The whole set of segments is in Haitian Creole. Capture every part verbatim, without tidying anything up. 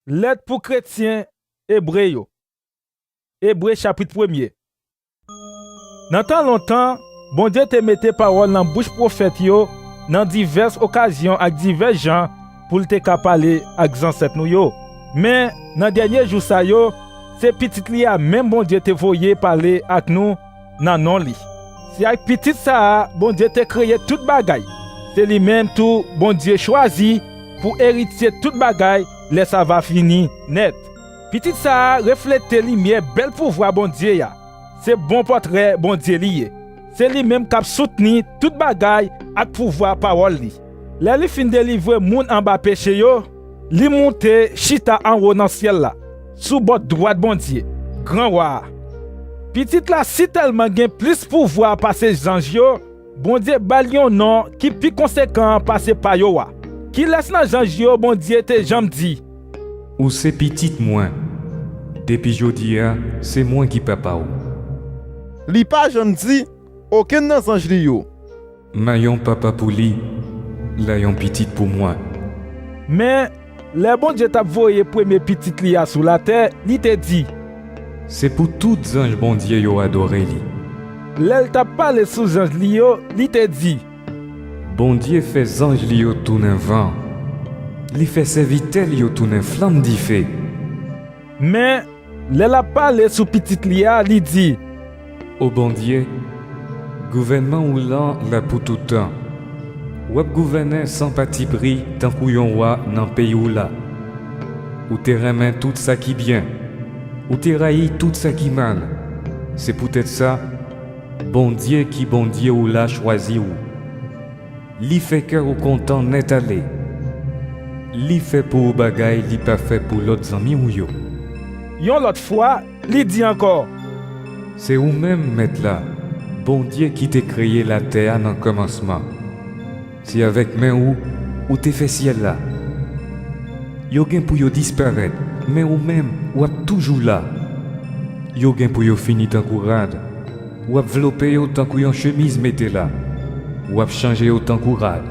Lèt pou kretyen Ebre yo. Ebre chapit premye. Nan tan lontan, Bondye te mete pawòl nan bouch pwofèt yo nan divès okazyon ak divès jan pou l te ka pale ak zansèt nou yo. Men, nan dènye jou sa yo, se Pitit li a menm Bondye te voye pale ak nou nan non li. Se ak Pitit sa a Bondye te kreye tout bagay. Se li menm tou Bondye chwazi pou eritye tout bagay lè sa va fini nèt. Pitit sa a reflete limyè bèl pouvwa Bondye a. Se bon pòtrè Bondye li ye. Se li menm k ap soutni tout bagay ak pouvwa pawòl li. Lè li fin delivre moun anba peche yo, li moute chita anwo nan syèl la, sou bò dwat Bondye, gran wa a. Pitit la sitèlman gen plis pouvwa pase zanj yo, Bondye ba l yon non ki pi konsekan pase pa yo a. Kilès nan zanj yo Bondye te janm di, "Ou se pitit mwen, depi jodi a, se mwen ki papa w"? Li pa janm di, okenn nan zanj li yo, "M a yon papa pou li, l a yon pitit pou mwen." Men, lè Bondye t ap voye premye Pitit li a sou latè, li te di, "Se pou tout zanj Bondye yo adore li." Lè l t ap pale sou zanj li yo, li te di, "Bondye fè zanj li yo tounen van, li fè sèvitè li yo tounen flanm dife." Men, lè l ap pale sou Pitit li a, li di, "O Bondye, gouvènman ou lan la pou tout tan. W ap gouvène san patipri tankou yon wa nan peyi w la. Ou te renmen tout sa ki byen, ou te rayi tout sa ki mal. Se poutèt sa, Bondye ki Bondye w la chwazi w. Li fè kè w kontan nèt ale. Li fè pou ou bagay li pa fè pou lòt zanmi w yo." Yon lòt fwa, li di ankò, "Se ou menm, Mèt la, Bondye ki te kreye latè a nan kòmansman. Se avèk men ou, ou te fè syèl la. Yo gen pou yo disparèt, men ou menm, w ap toujou la. Yo gen pou yo fini tankou rad, w ap vlope yo tankou yon chemiz mete la, w ap chanje yo tankou rad.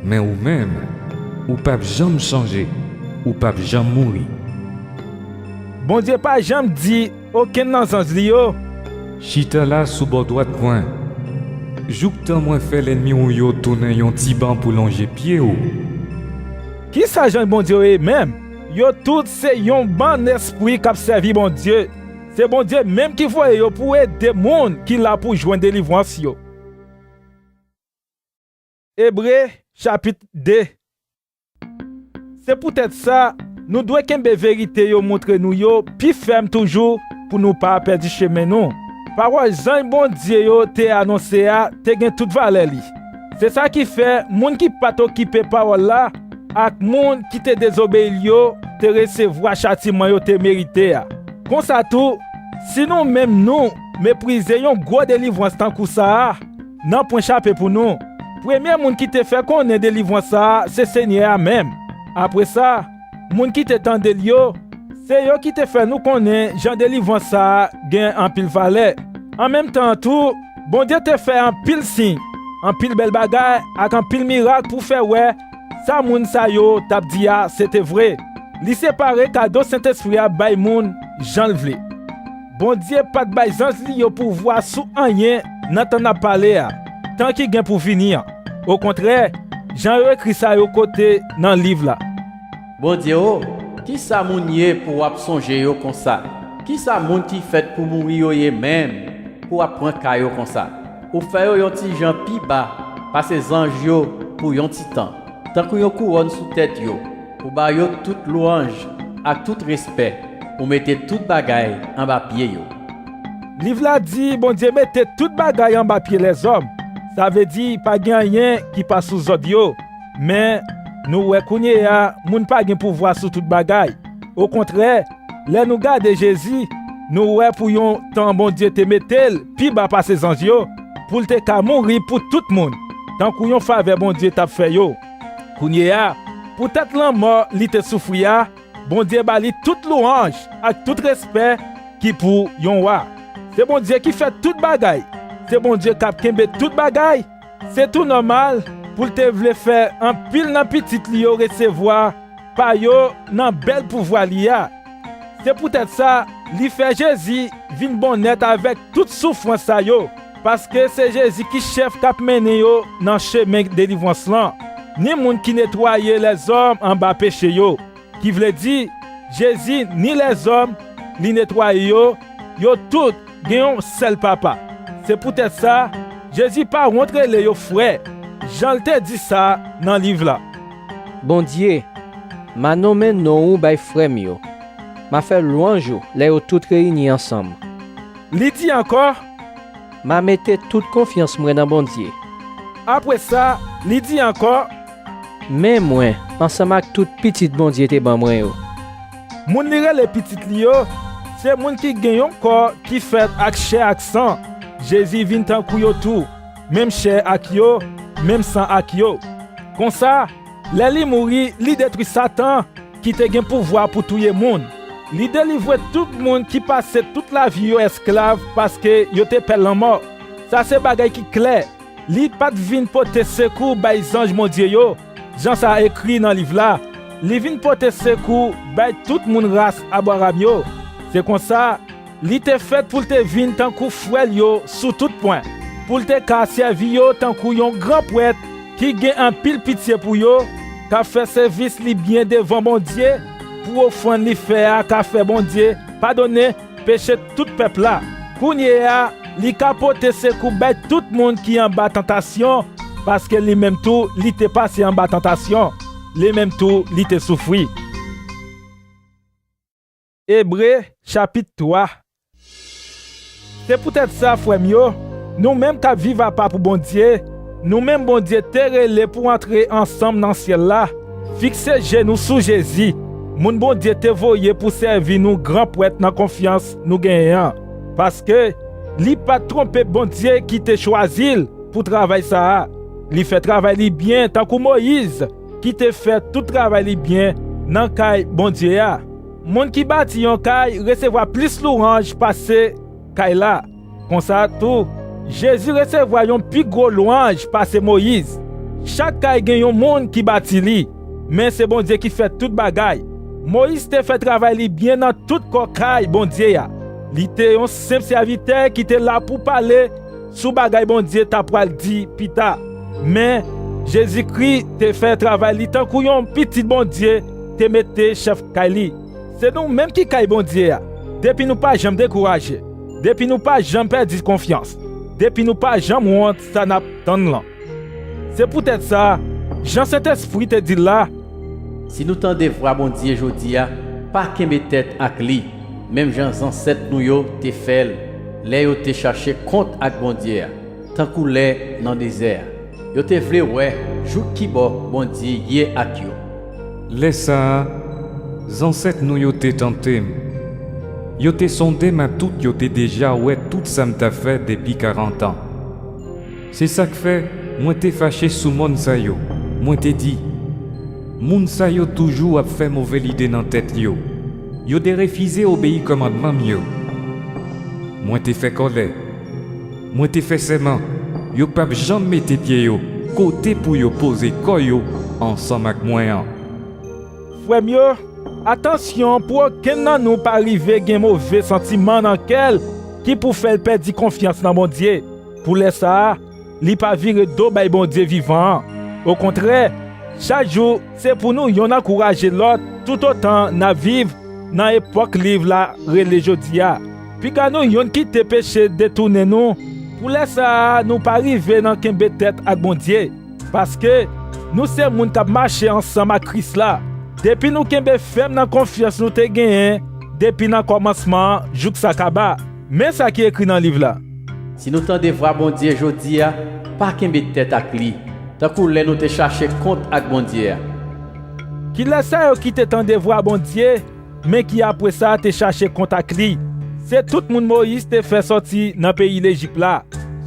Men ou menm, ou p ap janm chanje, ou p ap janm mouri." Bondye pa janm di okenn nan zanj li yo, "Chita la sou bò dwat mwen, jouktan mwen fè lènmi w yo tounen yon ti ban pou lonje pye w." Ki sa zanj Bondye yo ye menm? Yo tout se yon bann espri k ap sèvi Bondye. Se Bondye menm ki voye yo pou ede moun ki la pou jwenn delivrans yo. Ebre, chapit de. Se poutèt sa, nou dwe kenbe verite yo montre nou yo pi fèm toujou pou nou pa pèdi chemen nou. Pawòl zanj Bondye yo te anonse a te gen tout valè li. Se sa ki fè, moun ki pa t okipe pawòl la ak moun ki te dezobeyi l yo te resevwa chatiman yo te merite a. Konsa tou, si nou menm nou meprize yon gwo delivrans tankou sa a, nanpwen chape pou nou. Premye moun ki te fè konnen delivrans sa a se Senyè a menm. Apre sa, moun ki te tande l yo, se yo ki te fè nou konnen jan delivrans sa a gen anpil valè. An menm tan an tou, Bondye te fè anpil siy, anpil bèl bagay ak anpil mirak pou fè wè sa moun sa yo t ap di a se te vre. Li separe kado Sentespri a bay moun jan l vle. Bondye pa t bay zanj li yo pouvwa sou anyen nan tan n ap pale a, tan ki gen pou vini an. Okontrè, jan yo ekri sa yo kote nan liv la. Bondye o, ki sa moun ye pou w ap sonje yo konsa? Ki sa moun ki fèt pou mouri yo ye menm pou w ap pran ka yo konsa? Ou fè yo yon ti jan pi ba pase zanj yo pou yon ti tan, tankou yon kouwòn sou tèt yo. Ou ba yo tout lwanj ak tout respè. Ou mete tout bagay anba pye yo. Liv la di Bondye mete tout bagay anba pye lèzòm. Sa vle di pa gen anyen ki pa sou zòd yo. Men, nou wè kounye a, moun pa gen pouvwa sou tout bagay. Okontrè, lè nou gade Jezi, nou wè pou yon tan Bondye te mete l pi ba pase zanj yo, pou l te ka mouri pou tout moun, tankou yon favè Bondye t ap fè yo. Kounye a, poutèt lanmò li te soufri a, Bondye ba li tout lwanj ak tout respè ki pou yon wa. Se Bondye ki fè tout bagay. Se Bondye k ap kenbe tout bagay. Se tou nòmal pou l te vle fè anpil nan pitit li yo resevwa pa yo nan bèl pouvwa li a. Se poutèt sa, li fè Jezi vin bon nèt avèk tout soufrans sa yo, paske se Jezi ki chèf k ap mennen yo nan chemen delivrans lan, ni moun ki netwaye lèzòm anba peche yo, ki vle di, Jezi ni lèzòm li netwaye yo, yo tout gen yon sèl Papa. Se poutèt sa, Jezi pa wont rele yo frè, jan l te di sa nan liv la. Bondye, m a nonmen non ou bay frè m yo. M a fè lwanj ou lè yo tout reyini ansanm. Li di ankò, M a mete tout konfyans mwen nan Bondye. Apre sa, li di ankò, Men mwen, ansanm ak tout pitit Bondye te ban mwen yo. Moun li rele pitit li yo, se moun ki gen yon kò ki fèt ak chè ak san. Jezi vin tankou yo tou, menm chè ak yo, menm san ak yo. Konsa, lè li mouri, li detwi Satan, ki te gen pouvwa pou touye moun. Li delivre tout moun ki pase tout lavi yo esklav paske yo te pè lanmò. Sa se bagay ki klè. Li pa t vin pote sekou bay zanj Bondye yo, jan sa ekri nan liv la. Li vin pote sekou bay tout moun ras Abraram yo. Se konsa, li te fèt pou l te vin tankou frè l yo sou tout pwen, pou l te ka sèvi yo tankou yon gran prèt ki gen anpil pitye pou yo, k ap fè sèvis li byen devan Bondye, pou ofrann li fè a ka fè Bondye padone peche tout pèp la. Kounye a, li ka pote sekou bay tout moun ki anba tantasyon, paske li menm tou li te pase anba tantasyon, li menm tou li te soufri. Ebre, chapit twa. Se poutèt sa, frè m yo, nou menm k ap viv apa pou Bondye, nou menm Bondye te rele pou antre ansanm nan syèl la, fikse je nou sou Jezi, moun Bondye te voye pou sèvi nou gran prèt nan konfyans nou genyen an. Paske, li pa t twonpe Bondye ki te chwazi l pou travay sa a. Li fè travay li byen tankou Moyiz, ki te fè tout travay li byen nan kay Bondye a. Moun ki bati yon kay resevwa plis lwanj pase kay la. Konsa tou, Jezi resevwa yon pi gwo lwanj pase Moyiz. Chak kay gen yon moun ki bati li, men se Bondye ki fè tout bagay. Moyiz te fè travay li byen nan tout kò kay Bondye a. Li te yon senp sèvitè ki te la pou pale sou bagay Bondye ta pral di pita. Men, Jezikri te fè travay li tankou yon pitit Bondye te mete chèf kay li. Se nou menm ki kay Bondye a. Depi nou pa janm dekouraje, depi nou pa janm pèdi konfyans, depi nou pa janm wont sa n ap tann lan. Se poutèt sa, jan Sentespri te di l la, Si nou tande vwa Bondye jodi a, pa kenbe tèt ak li, menm jan zansèt nou yo te fè l lè yo te chache kont ak Bondye a, tankou lè nan dezè a. Yo te vle wè jouk ki bò Bondye ye ak yo. Lè sa a, zansèt nou yo te tante m. Yo te sonde m atout yo te deja wè tout sa m t ap fè depi karant an. Se sa k fè mwen te fache sou mòn sa yo. Mwen te di, Moun sa yo toujou ap fè move lide nan tèt yo. Yo derefize obeyi kòmandman m yo. Mwen te fè kòlè. Mwen te fè sèman yo p ap janm mete pye yo kote pou yo poze kò yo ansanm ak mwen an. Frè m yo, atansyon pou okenn nan nou pa rive gen move santiman nan kè l ki pou fè l pèdi konfyans nan Bondye. Pou lè sa a, li pa vire do bay Bondye vivan an. Okontrè, chak jou, se pou nou yonn ankouraje lòt toutotan n ap viv nan epòk liv la rele jodi a. Piga nou yonn kite peche detounen nou, pou lè sa a nou pa rive nan kenbe tèt ak Bondye. Paske, nou se moun k ap mache ansanm ak Kris la, depi nou kenbe fèm nan konfyans nou te genyen depi nan kòmansman an jouk sa kaba. Men sa ki ekri nan liv la. Si nou tande vwa Bondye jodi a, pa kenbe tèt ak li, tankou lè nou te chache kont ak Bondye a. Kilès sa yo ki te tande vwa Bondye, men ki apre sa te chache kont ak li? Se tout moun Moyiz te fè sòti nan peyi Lejip la.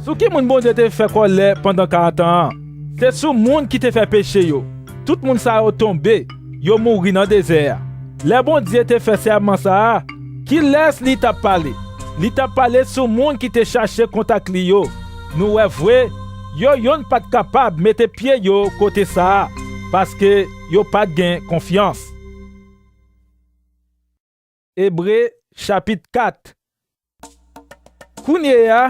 Sou ki moun Bondye te fè kòlè pandan karant an an? Se sou moun ki te fè peche yo. Tout moun sa yo tonbe, yo mouri nan dezè a. Lè Bondye te fè sèman sa a, kilès li t ap pale? Li t ap pale sou moun ki te chache kont ak li yo. Nou wè vre, yo yonn pa t kapab mete pye yo kote sa a, paske yo pa t gen konfyans. Ebre, chapit kat. Kounye a,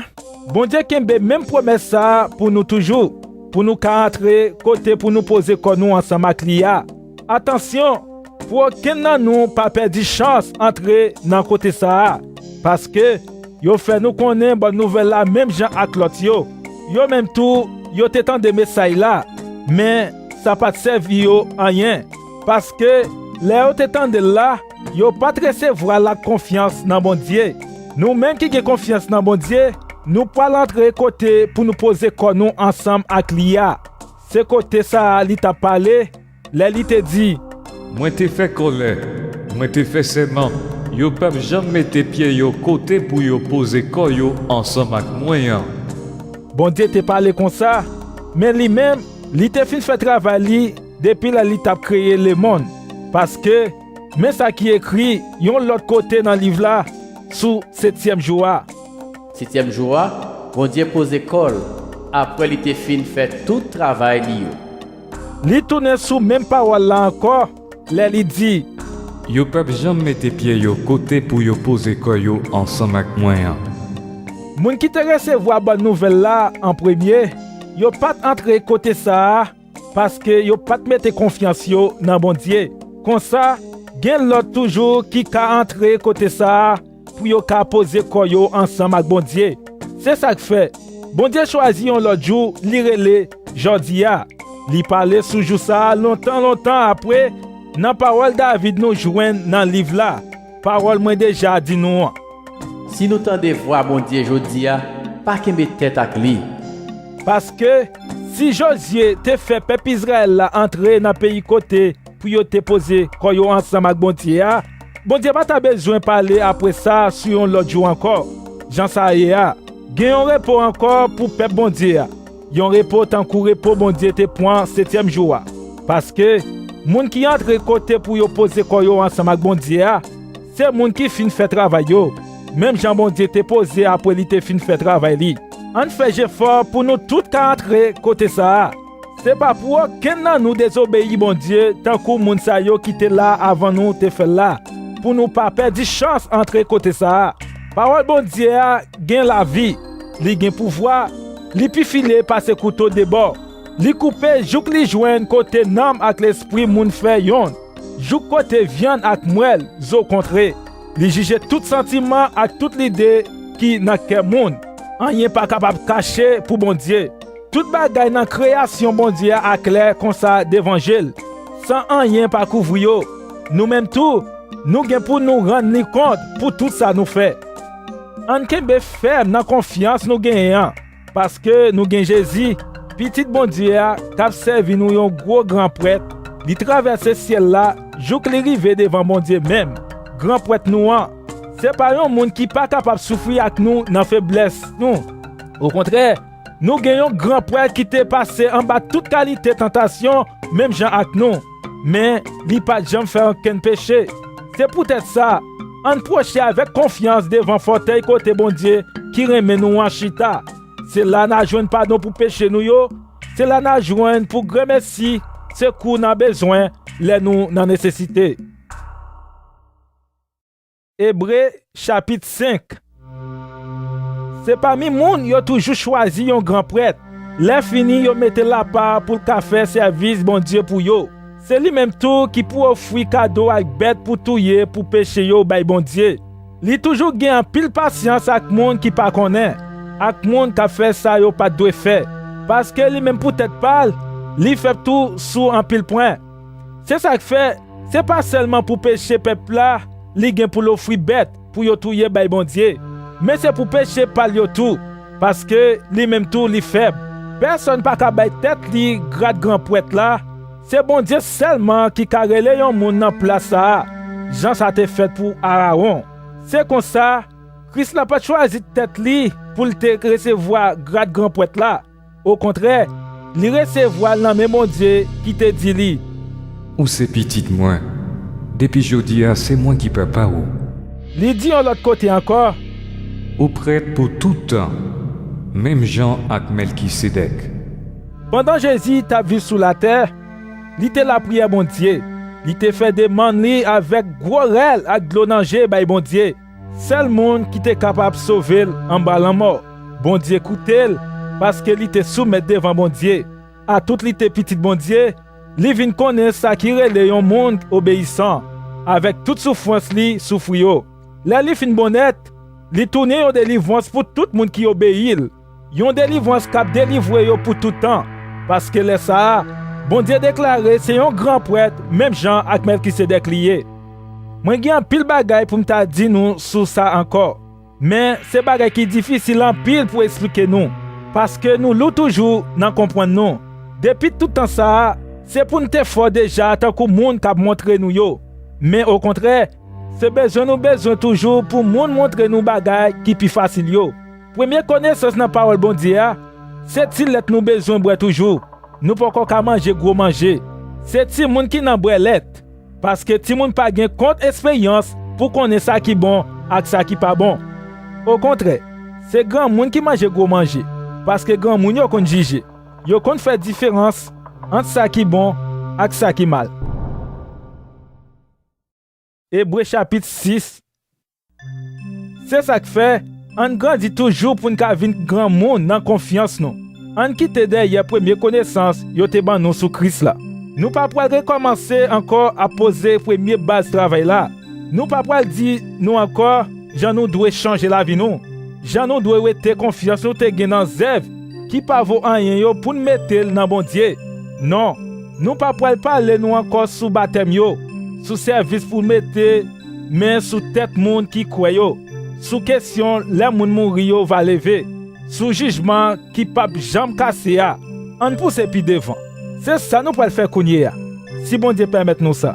Bondye kenbe menm pwomès sa a pou nou toujou, pou nou ka antre kote pou nou poze kò nou ansanm ak li a. Atansyon, pou okenn nan nou pa pèdi chans antre nan kote sa a, paske yo fè nou konnen bòn nouvèl la menm jan ak lòt yo. Yo menm tou, yo te tande mesay la, men sa pa t sèvi yo anyen, paske lè yo te tande l la, yo pa t resevwa l ak konfyans nan Bondye. Nou menm ki gen konfyans nan Bondye, nou pral antre kote pou nou poze kò nou ansanm ak li a. Se kote sa a li t ap pale lè li te di, Mwen te fè kòlè, mwen te fè sèman, yo p ap janm mete pye yo kote pou yo poze kò yo ansanm ak mwen an. Bondye te pale konsa, men li menm, li te fin fè travay li depi lè li t ap kreye lemonn. Paske, men sa ki ekri yon lòt kote nan liv la sou setyèm jou a. Setyèm jou a, Bondye poze kò l, apre li te fin fè tout travay li yo. Li tounen sou menm pawòl la ankò, lè li di, Yo p ap janm mete pye yo kote pou yo poze kò yo ansanm ak mwen an. Moun ki te resevwa bòn nouvèl la an premye, yo pa t antre kote sa a, paske yo pa t mete konfyans yo nan Bondye. Konsa, gen lòt toujou ki ka antre kote sa a pou yo ka poze kò yo ansanm ak Bondye. Se sa k fè, Bondye chwazi yon lòt jou li rele jòdi a. Li pale sou jou sa a lontan, lontan apre, nan pawòl David nou jwenn nan liv la, pawòl mwen deja di nou an. Si nou tande vwa Bondye jodi a, pa kenbe tèt ak li. Paske, si Jozye te fè pèp Izrayèl la antre nan peyi kote pou yo te poze kò yo ansanm ak Bondye a, Bondye pa ta bezwen pale apre sa sou yon lòt jou ankò. Jan sa ye a, gen yon repo ankò pou pèp Bondye a, yon repo tankou repo Bondye te pran setyèm jou a. Paske, moun ki antre kote pou yo poze kò yo ansanm ak Bondye a, se moun ki fin fè travay yo, menm jan Bondye te poze apre li te fin fè travay li. Ann fè jefò pou nou tout ka antre kote sa a. Se pa pou okenn nan nou dezobeyi Bondye tankou moun sa yo ki te la avan nou te fè l la, pou nou pa pèdi chans antre kote sa a. Pawòl Bondye a gen lavi, li gen pouvwa, li pifile pase kouto de bò. Li koupe jouk li jwenn kote nanm ak lespri moun fè yonn, jouk kote vyann ak mwèl zo kontre. Li jije tout santiman ak tout lide ki nan kè moun. Anyen pa kapab kache pou Bondye. Tout bagay nan kreyasyon Bondye a klè konsa devan je l, san anyen pa kouvri yo. Nou menm tou, nou gen pou nou rann li kont pou tout sa nou fè. Ann kenbe fèm nan konfyans nou genyen an, paske nou gen Jezi, Pitit Bondye a, k ap sèvi nou yon gwo gran prèt. Li travèse syèl la jouk li rive devan Bondye menm, Gran Prèt nou an. Se pa yon moun ki pa kapab soufri ak nou nan feblès nou. Okontrè, nou gen yon Gran Prèt ki te pase anba tout kalite tantasyon menm jan ak nou, men li pa t janm fè okenn peche. Se poutèt sa, ann pwoche avèk konfyans devan fòtèy kote Bondye ki renmen nou an chita. Se la n a jwenn padon pou peche nou yo, se la n a jwenn pou grenmesi, sekou n a bezwen lè nou nan nesesite. Ebre, chapit senk. Se pami moun yo toujou chwazi yon gran prèt. Lè fini, yo mete l apa pou l ka fè sèvis Bondye pou yo. Se li menm tou ki pou ofri kado ak bèt pou touye pou peche yo bay Bondye. Li toujou gen anpil pasyans ak moun ki pa konnen, ak moun k ap fè sa yo pa t dwe fè, paske li menm pou tèt pa l, li fèb tou sou anpil pwen. Se sa k fè, se pa sèlman pou peche pèp la li gen pou l ofri bèt pou yo touye bay Bondye, men se pou peche pa l yo tou, paske li menm tou li fèb. Pèsonn pa ka bay tèt li grad gran prèt la, se Bondye sèlman ki ka rele yon moun nan plas sa a, jan sa te fèt pou Arawon. Se konsa, Kris la pa t chwazi tèt li pou l te resevwa grad gran prèt la. Okontrè, li resevwa l nan men Bondye ki te di li, Ou se Pitit mwen, depi jodi a se mwen ki Papa ou. Li di yon lòt kote ankò, Ou prèt pou tout tan, menm jan ak Mèlkisedèk. Pandan Jezi t ap viv sou latè, li te lapriyè Bondye. li te fè demann li avèk gwo rèl ak dlo nan je bay Bondye, sèl moun ki te kapab sove l anba lanmò. Bondye koute l, paske li te soumèt devan Bondye. Atout li te pitit Bondye, li vin konnen sa ki rele yon moun obeyisan, avèk tout soufrans li soufri yo. Lè li fin bon nèt, li tounen yon delivwans pou tout moun ki obeyi l, yon delivwans k ap delivre yo pou tout tan, paske lè sa a, Bondye deklare se yon gran prèt menm jan ak Mèlkisedèk li ye. Mwen gen anpil bagay pou m ta di nou sou sa ankò, men se bagay ki difisil anpil pou eksplike nou, paske nou lou toujou nan konprann nou. Depi tout tan sa a, se pou n te fò deja tankou moun k ap montre nou yo. Men okontrè, se bezwen nou bezwen toujou pou moun montre nou bagay ki pi fasil yo. Premye konesans nan pawòl Bondye a, se ti lèt nou bezwen bwè toujou. Nou poko ka manje gwo manje. Se timoun ki nan bwè lèt, paske timoun pa gen kont esperyans pou konnen sa ki bon ak sa ki pa bon. Okontrè, se granmoun ki manje gwo manje, paske granmoun yo konn jije. Yo konn fè diferans ant sa ki bon ak sa ki mal. Ebre chapit sis. Se sa k fè, ann grandi toujou pou n ka vin granmoun nan konfyans nou. Ann kite dèyè premye konesans yo te ban nou sou Kris la. Nou pa pral rekòmanse ankò ap poze premye baz travay la. Nou pa pral di nou ankò jan nou dwe chanje lavi nou, jan nou dwe wete konfyans nou te gen nan zèv ki pa vo anyen yo pou n mete l nan Bondye. Non, nou pa pral pale nou ankò sou batèm yo, sou sèvis pou mete men sou tèt moun ki kwè yo, sou kesyon lè moun mouri yo va leve, sou jijman ki p ap janm kase a. Ann pouse pi devan. Se sa nou pral fè kounye a, si Bondye pèmèt nou sa.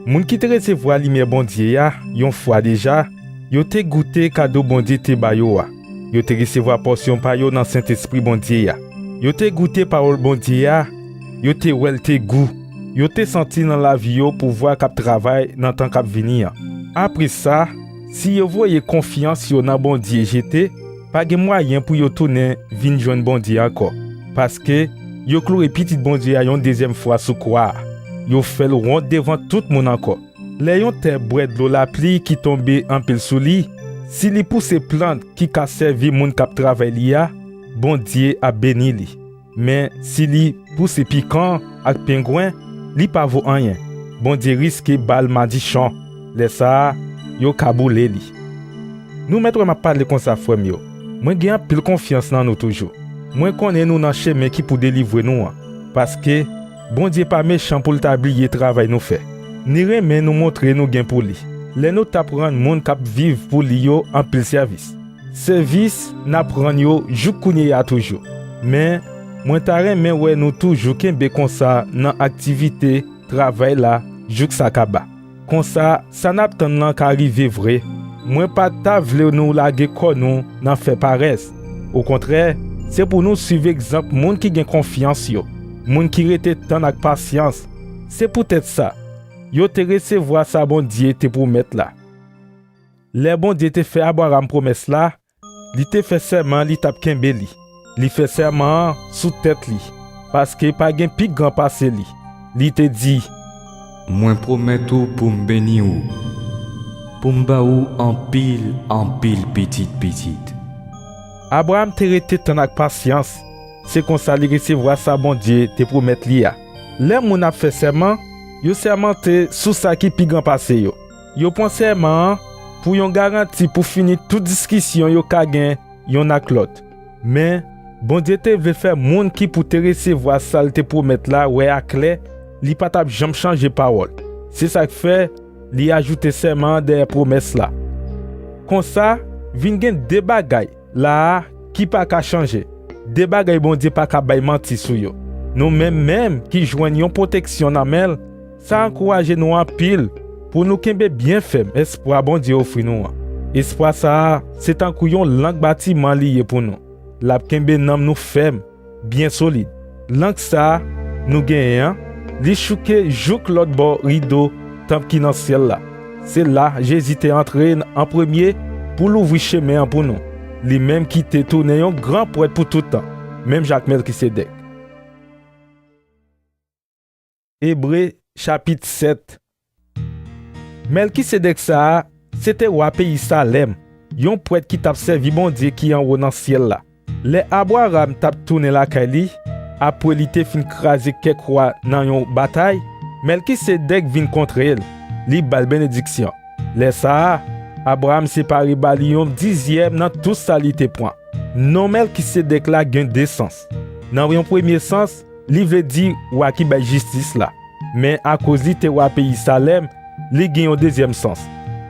Moun ki te resevwa limyè Bondye a yon fwa deja, yo te goute kado Bondye te ba yo a. Yo te resevwa pòsyon pa yo nan Sentespri Bondye a. Yo te goute pawòl Bondye a, yo te wè l te gou. Yo te santi nan lavi yo pouvwa k ap travay nan tan k ap vini an. Apre sa, si yo voye konfyans yo nan Bondye jete, pa gen mwayen pou yo tounen vin jwenn Bondye ankò, paske yo kloure Pitit Bondye a yon dezyèm fwa sou kwa a. Yo fè l wont devan tout moun ankò. Lè yon tè bwè dlo lapli ki tonbe anpil sou li, si li pouse plant ki ka sèvi moun k ap travay li a, Bondye ap beni li. Men, si li pouse pikan ak pengwen, li pa vo anyen. Bondye riske ba l madichon. Lè sa a, yo ka boule li. Nou mèt wè m ap pale konsa, frè m yo. Mwen gen anpil konfyans nan nou toujou. Mwen konnen nou nan chemen ki pou delivre nou an, paske Bondye pa mechan pou l ta bliye travay nou fè. Ni renmen nou montre nou gen pou li, lè nou t ap rann moun k ap viv pou li yo anpil sèvis. Sèvis n ap rann yo jouk kounye a toujou. Men, mwen ta renmen wè nou toujou kenbe konsa nan aktivite travay la jouk sa kaba. Konsa, sa n ap tann lan ka rive vre. Mwen pa ta vle nou lage kò nou nan fè parès. Okontrè, se pou nou suiv egzanp moun ki gen konfyans yo, moun ki rete tann ak pasyans. Se poutèt sa, yo te resevwa sa Bondye te pwomèt la. Lè Bondye te fè Abraram pwomès la, li te fè sèman li t ap kenbe li. Li fè sèman an sou tèt li, paske pa gen pi gran pase li. Li te di, "Mwen pwomèt ou pou m beni ou, pou m ba ou anpil, anpil pitit pitit." Abraram te rete tann ak pasyans, se konsa li resevwa sa Bondye te pwomèt li a. Lè moun ap fè sèman, yo sèmante sou sa ki pi gran pase yo. Yo pran sèman an pou yon garanti pou fini tout diskisyon yo ka gen yonn ak lòt. Men, Bondye te vle fè moun ki pou te resevwa sa l te pwomèt la wè aklè li pa t ap janm chanje pawòl. Se sa k fè li ajoute sèman an dèyè pwomès la. Konsa, vin gen de bagay la a ki pa ka chanje, de bagay Bondye pa ka bay manti sou yo. Nou menm menm ki jwenn yon pwoteksyon nan men l, sa ankouraje nou anpil pou nou kenbe byen fèm espwa Bondye ofri nou an. Espwa sa a se tankou yon lank batiman li ye pou nou. L ap kenbe nanm nou fèm, byen solid. Lank sa a nou genyen an, li chouke jouk lòt bò rido tanp ki nan syèl la. Se la Jezi te antre an premye pou louvri chemen an pou nou, li menm ki te tounen yon gran prèt pou tout tan, menm jan ak Mèlkisedèk. Ebre, Chapit sèt. Mèlkisedèk sa a, se te wa peyi Salèm, yon prèt ki t ap sèvi Bondye ki anwo nan syèl la. Lè Abraram t ap tounen lakay li, apre li te fin kraze kèk wa nan yon batay, Mèlkisedèk vin kontre l, li ba l benediksyon. Lè sa a, Abraram separe ba li yon dizyèm nan tout sa li te pran. Non Mèlkisedèk la gen de sans. Nan yon premye sans, li vle di wa ki bay jistis la. Men akoz li te wa peyi Salèm, li gen yon dezyèm sans.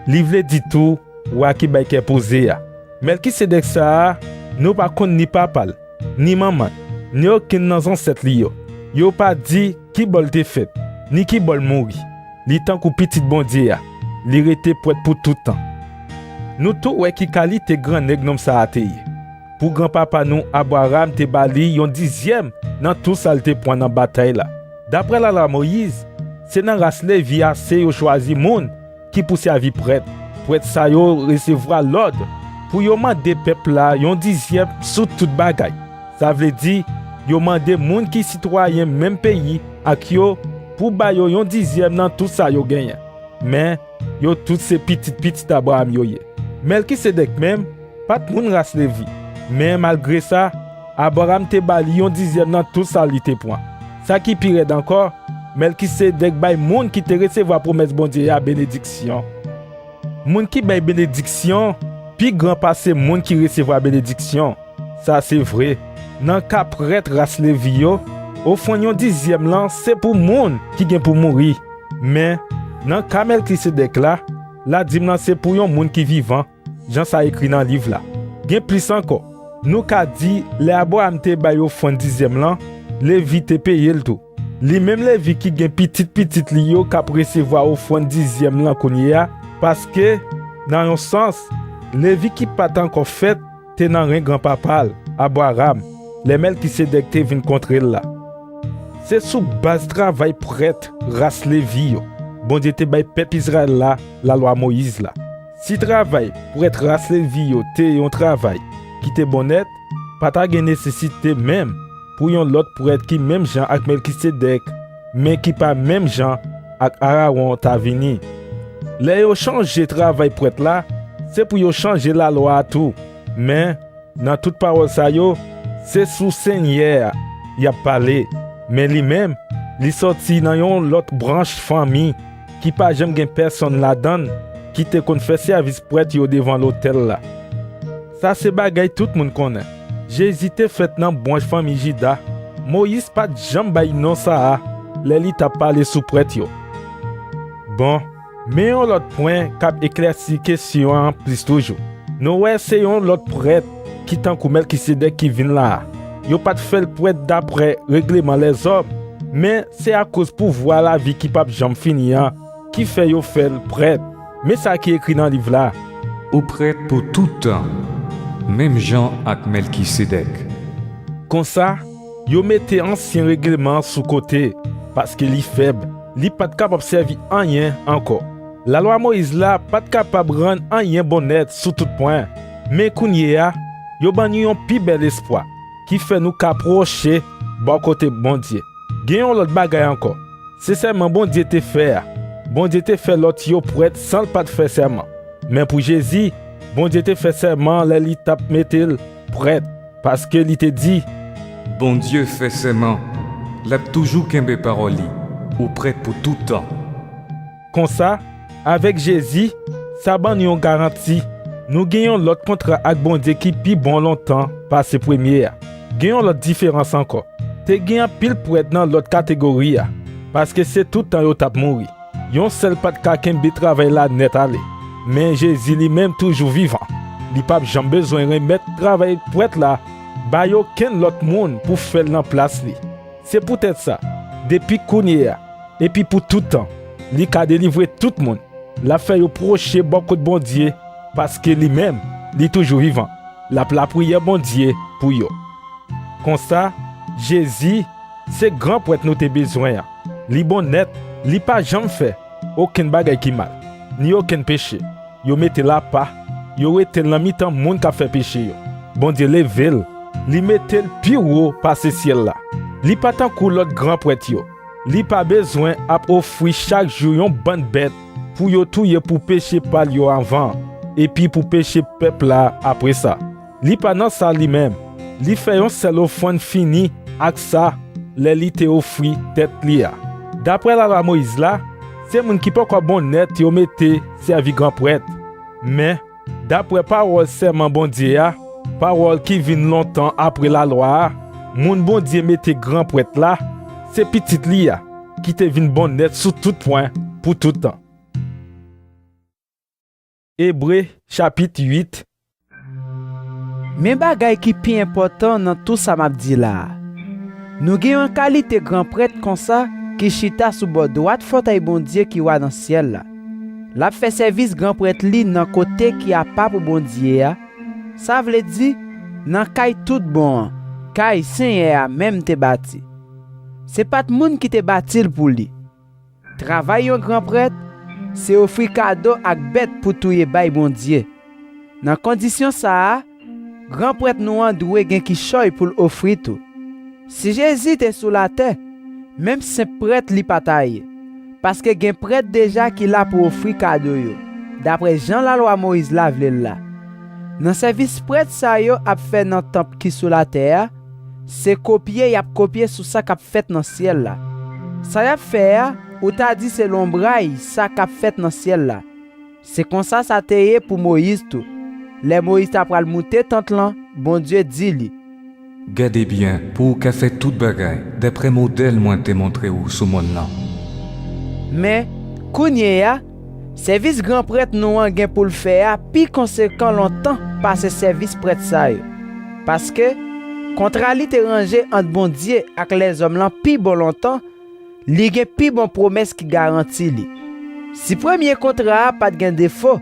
Li vle di tou wa ki bay kè poze a. Mèlkisedèk sa a, nou pa konn ni papa l, ni manman l, ni okenn nan zansèt li yo. Yo pa di ki bò l te fèt, ni ki bò l mouri. Li tankou pitit Bondye a. Li rete prèt pou tout tan. Nou tou wè ki kalite gran nèg nonm sa a te ye. Pou granpapa nou Abraram te ba li yon dizyèm nan tou sa l te pran nan batay la. Daprè lalwa Moyiz, se nan ras Levi a se yo chwazi moun ki pou sèvi prèt. Prèt sa yo resevwa lòd pou yo mande pèp la yon dizyèm sou tout bagay. Sa vle di, yo mande moun ki sitwayen menm peyi ak yo pou ba yo yon dizyèm nan tout sa yo genyen. Men, yo tout se pitit pitit Abraram yo ye. Mèlkisedèk menm, pa t moun ras Levi. Men malgre sa, Abraram te ba li yon dizyèm nan tout sa li te pran. Sa ki pi rèd ankò, Mèlkisedèk bay moun ki te resevwa pwomès Bondye a benediksyon. Moun ki bay benediksyon pi gran pase moun ki resevwa benediksyon. Sa se vre. Nan ka prèt ras Levi yo, ofrann yon dizyèm lan se pou moun ki gen pou mouri. Men, nan ka Mèlkisedèk la, ladim lan se pou yon moun ki vivan, jan sa ekri nan liv la. Gen plis ankò, nou ka di lè Abraram te bay ofrann dizyèm lan, Levi te peye l tou. Li menm Levi ki gen pitit pitit li yo k ap resevwa ofrann dizyèm lan kounye a, paske, nan yon sans, Levi ki pa t ankò fèt te nan ren granpapa l, Abraram, lè Mèlkisedèk te vin kontre l la. Se sou baz travay prèt ras Levi yo Bondye te bay pèp Izrayèl la lalwa Moyiz la. Si travay prèt ras Levi yo te yon travay ki te bon nèt, pa ta gen nesesite menm pou yon lòt prèt ki menm jan ak Mèlkisedèk, men ki pa menm jan ak Arawon ta vini. Lè yo chanje travay prèt la, se pou yo chanje lalwa a tou. Men, nan tout pawòl sa yo, se sou Senyè a y ap pale, men li menm, li sòti nan yon lòt branch fanmi ki pa janm gen pèsonn ladan l ki te konn fè sèvis prèt yo devan lotèl la. Sa se bagay tout moun konnen. Jezi te fèt nan branch fanmi Jida. Moyiz pa t janm bay non sa a lè li t ap pale sou prèt yo. Bon, men yon lòt pwen k ap eklèsi kesyon an plis toujou. Nou wè se yon lòt prèt ki tankou Mèlkisedèk ki vin la a. Yo pa t fè l prèt daprè regleman lèzòm, men se akoz pouvwa lavi ki p ap janm fini an ki fè yo fè l prèt. Men sa ki ekri nan liv la. Ou prèt pou tout tan, menm jan ak Mèlkisedèk. Konsa, yo mete ansyen regleman an sou kote, paske li fèb, li pa t kapab sèvi anyen ankò. Lalwa Moyiz la pa t kapab rann anyen bon nèt sou tout pwen. Men kounye a, yo ban nou yon pi bèl espwa, ki fè nou ka pwoche bò kote Bondye. Gen yon lòt bagay ankò. Se sèman Bondye te fè a. Bondye te fè lòt yo prèt san l pa t fè sèman. Men pou Jezi, Bondye te fè sèman lè li t ap mete l prèt, paske li te di, Bondye fè sèman l ap toujou kenbe pawòl li, ou prèt pou tout tan. Konsa, avèk Jezi, sa ban nou yon garanti. Nou gen yon lòt kontra ak Bondye ki pi bon lontan pase premye a. Gen yon lòt diferans ankò. Te gen anpil prèt nan lòt kategori a, paske se tout tan yo t ap mouri. Yon sèl pa t ka kenbe travay la nèt ale. Men Jezi li menm toujou vivan. Li p ap janm bezwen remèt travay prèt la bay okenn lòt moun pou fè l nan plas li. Se poutèt sa, depi kounye a, epi pou tout tan, li ka delivre tout moun. L ap fè yo pwoche bò kot Bondye, paske li menm, li toujou vivan. L ap lapriyè Bondye pou yo. Konsa, Jezi, se gran prèt nou te bezwen an. Li bon nèt, li pa janm fè okenn bagay ki mal, ni okenn peche. Yo mete l apa, yo wete l nan mitan moun k ap fè peche yo. Bondye leve l, li mete l pi wo pase syèl la. Li pa tankou lòt gran prèt yo. Li pa bezwen ap ofri chak jou yon bann bèt pou yo touye pou peche pa l yo anvan, epi pou peche pèp la apre sa. Li pa nan sa li menm. Li fè yon sèl ofrann fini ak sa lè li te ofri tèt li a. Dapre lalwa Moyiz la, se moun ki poko bon nèt yo mete sèvi gran prèt. Men, dapre pawòl sèman Bondye a, pawòl ki vin lontan apre lalwa a, moun Bondye mete gran prèt la, se Pitit li a, ki te vin bon nèt sou tout pwen pou tout tan. Ebre, chapit uit. Men bagay ki pi enpòtan nan tou sa m ap di la a. Nou gen yon kalite gran prèt konsa ki chita sou bò dwat fòtèy Bondye ki wa nan syèl la. L ap fè sèvis gran prèt li nan kote ki apa pou Bondye a, sa vle di, nan kay tout bon an, kay Senyè a menm te bati. Se pa t moun ki te bati l pou li. Travay yon gran prèt, se ofri kado ak bèt pou touye bay Bondye. Nan kondisyon sa a, gran prèt nou an dwe gen kichòy pou l ofri tou. Si Jezi te sou latè, menm senp prèt li pa ta ye, paske gen prèt deja ki la pou ofri kado yo, dapre jan lalwa Moyiz la vle l la. Nan sèvis prèt sa yo ap fè nan tanp ki sou latè a, se kopye y ap kopye sou sa k ap fèt nan syèl la. Sa y ap fè a, ou ta di se lonbray sa k ap fèt nan syèl la. Se konsa sa te ye pou Moyiz tou. Lè Moyiz ta pral moute tant lan, Bondye di li, "Gade byen pou w ka fè tout bagay dapre modèl mwen te montre w sou mòn nan." Men, kounye a, sèvis gran prèt nou an gen pou l fè a pi konsekan lontan pase sèvis prèt sa yo. Paske, kontra li te ranje ant Bondye ak lèzòm lan pi bon lontan, li gen pi bon pwomès ki garanti li. Si premye kontra a pa t gen defo,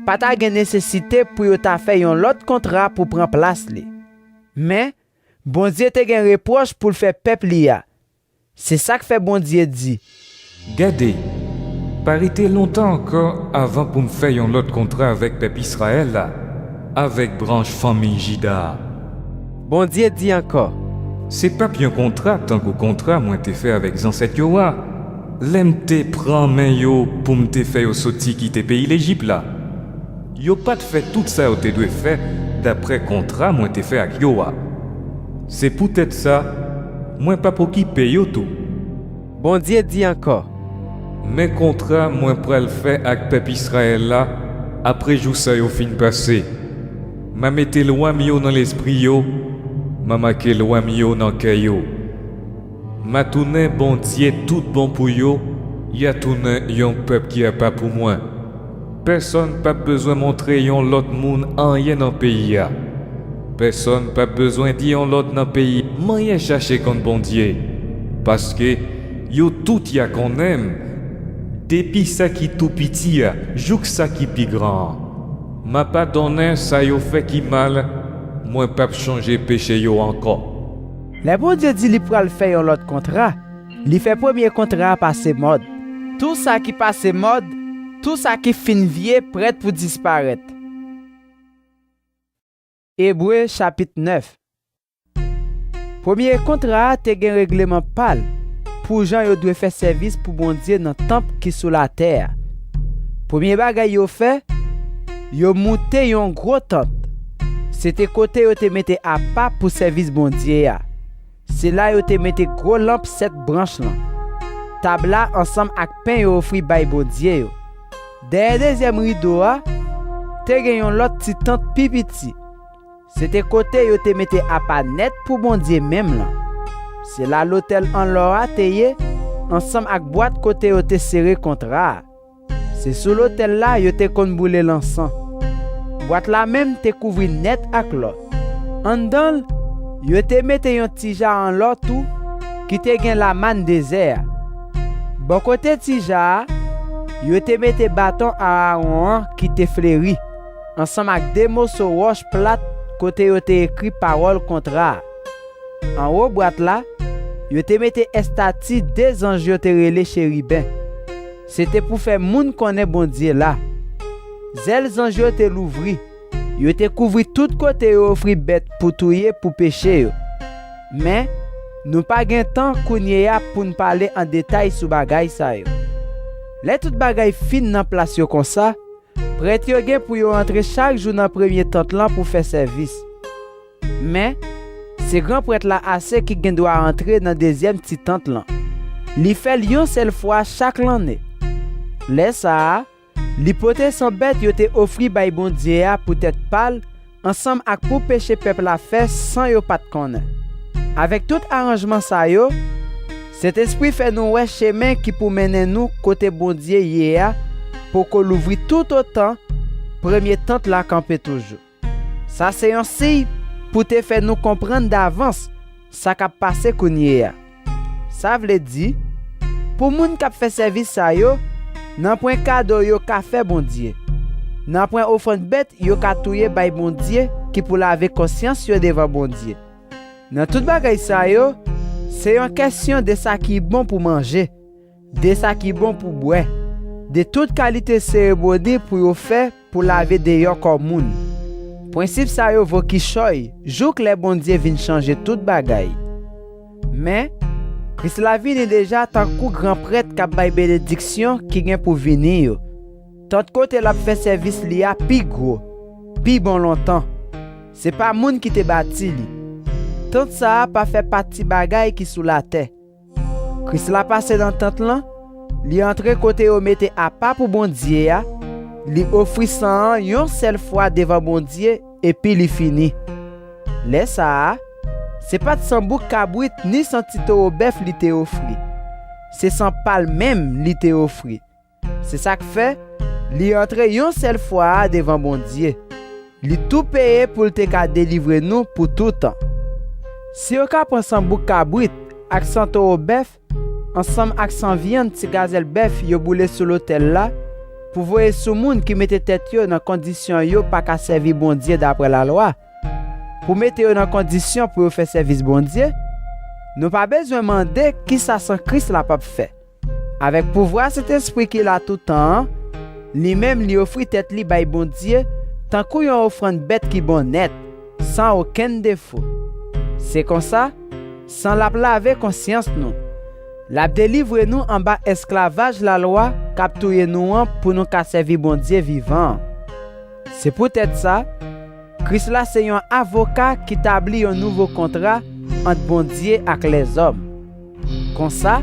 pa ta gen nesesite pou yo ta fè yon lòt kontra pou pran plas li. Men, Bondye te gen repwòch pou l fè pèp li a. Se sa k fè Bondye di, "Gade, pa rete lontan ankò avan pou m fè yon lòt kontra avèk pèp Izrayèl la, avèk branch fanmi Jida a." Bondye di ankò, "Se p ap yon kontra tankou kontra mwen te fè avèk zansèt yo a, lè m te pran men yo pou m te fè yo soti kite peyi Lejip la. Yo pa t fè tout sa yo te dwe fè dapre kontra mwen te fè ak yo a. Se poutèt sa, mwen p ap okipe yo tou." Bondye di ankò, "Men kontra mwen pral fè ak pèp Izrayèl la apre jou sa yo fin pase. M a mete lwa m yo nan lespri yo, m a make lwa m yo nan kè yo. M a tounen Bondye tout bon pou yo, y a tounen yon pèp ki apa pou mwen. Pèsonn p ap bezwen montre yon lòt moun anyen nan peyi a. Pèsonn p ap bezwen di yon lòt nan peyi a, 'Manyen chache konn Bondye,' paske yo tout y a konnen m, depi sa ki tou piti a jouk sa ki pi gran an. M a padonnen sa yo fè ki mal, mwen p ap chonje peche yo ankò." Lè Bondye di li pral fè yon lòt kontra, li fè premye kontra a pase mòd. Tou sa ki pase mòd, tou sa ki fin vye prèt pou disparèt. Ebre chapit nèf. Premye kontra a te gen regleman pa l pou jan yo dwe fè sèvis pou Bondye nan tanp ki sou latè a. Premye bagay yo fè, yo moute yon gwo tant. Se te kote yo te mete apa pou sèvis Bondye a. Se la yo te mete gwo lanp sèt branch lan, tab la ansanm ak pen yo ofri bay Bondye yo. Dèyè dezyèm rido a, te gen yon lòt ti tant pi piti. Se te kote yo te mete apa nèt pou Bondye menm lan. Se la lotèl an lò a te ye, ansanm ak bwat kote yo te sere kontra a. Se sou lotèl la yo te konn boule lansan. Bwat la menm te kouvri nèt ak lò. Anndan l, yo te mete yon tija an lò tou ki te gen lamàn dezè a. Bò kote tija a, yo te mete baton Arawon an ki te fleri, ansanm ak de moso wòch plat kote yo te ekri pawòl kontra a. Anwo bwat la, yo te mete estati de zanj yo te rele cheriben. Se te pou fè moun konnen Bondye la. Zèl zanj yo te louvri. Yo te kouvri tout kote yo ofri bèt pou touye pou peche yo. Men, Nou pa gen tan kounye a pou n pale an detay sou bagay sa yo. Lè tout bagay fin nan plas yo konsa, prèt yo gen pou yo antre chak jou nan premye tant lan pou fè sèvis. Men, se gran prèt la ase ki gen dwa antre nan dezyèm ti tant lan. Li fè l yon sèl fwa chak lanne. Lè sa a, li pote san bèt yo te ofri bay Bondye a poutèt pa l, ansanm ak pou peche pèp la fè san yo pa t konnen. Avèk tout aranjman sa yo, Sentespri fè nou wè chemen ki pou mennen nou kote Bondye ye a poko louvri toutotan premye tant la kanpe toujou. Sa se yon siy pou te fè nou konprann davans sa k ap pase kounye a. Sa vle di, pou moun k ap fè sèvis sa yo, nanpwen kado yo ka fè Bondye. Nanpwen ofrann bèt yo ka touye bay Bondye ki pou lave konsyans yo devan Bondye. Nan tout bagay sa yo, se yon kèsyon de sa ki bon pou manje, de sa ki bon pou bwè, de tout kalite seremoni pou yo fè pou lave deyò kò moun. Prensip sa yo vo kichòy jouk lè Bondye vin chanje tout bagay. Men, Kris la vini deja tankou gran prèt k ap bay benediksyon ki gen pou vini yo. Tant kote l ap fè sèvis li a pi gwo, pi bon lontan. Se pa moun ki te bati li. Tant sa a pa fè pati bagay ki sou latè. Kris la pase nan tant lan, li antre kote yo mete apa pou Bondye a, li ofri san an yon sèl fwa devan Bondye, epi li fini. Lè sa a, se pa t san bouk kabrit ni san ti towo bèf li te ofri. Se san pa l menm li te ofri. Se sa k fè, li antre yon sèl fwa a devan Bondye. Li tou peye pou l te ka delivre nou pou toutan. Si yo ka pran san bouk kabrit ak san towo bèf, ansanm ak san vyann ti gazèl bèf yo boule sou lotèl la, pou voye sou moun ki mete tèt yo nan kondisyon yo pa ka sèvi Bondye dapre lalwa, pou mete yo nan kondisyon pou yo fè sèvis Bondye, nou pa bezwen mande kisa san Kris la p ap fè. Avèk pouvwa Sentespri ki la tout tan an, li menm li ofri tèt li bay Bondye tankou yon ofrann bèt ki bon nèt, san okenn defo. Se konsa, san l ap lave konsyans nou. L ap delivre nou anba esklavaj lalwa k ap touye nou an pou nou ka sèvi Bondye vivan an. Se poutèt sa, Kris la se yon avoka ki tabli yon nouvo kontra ant Bondye ak lèzòm. Konsa,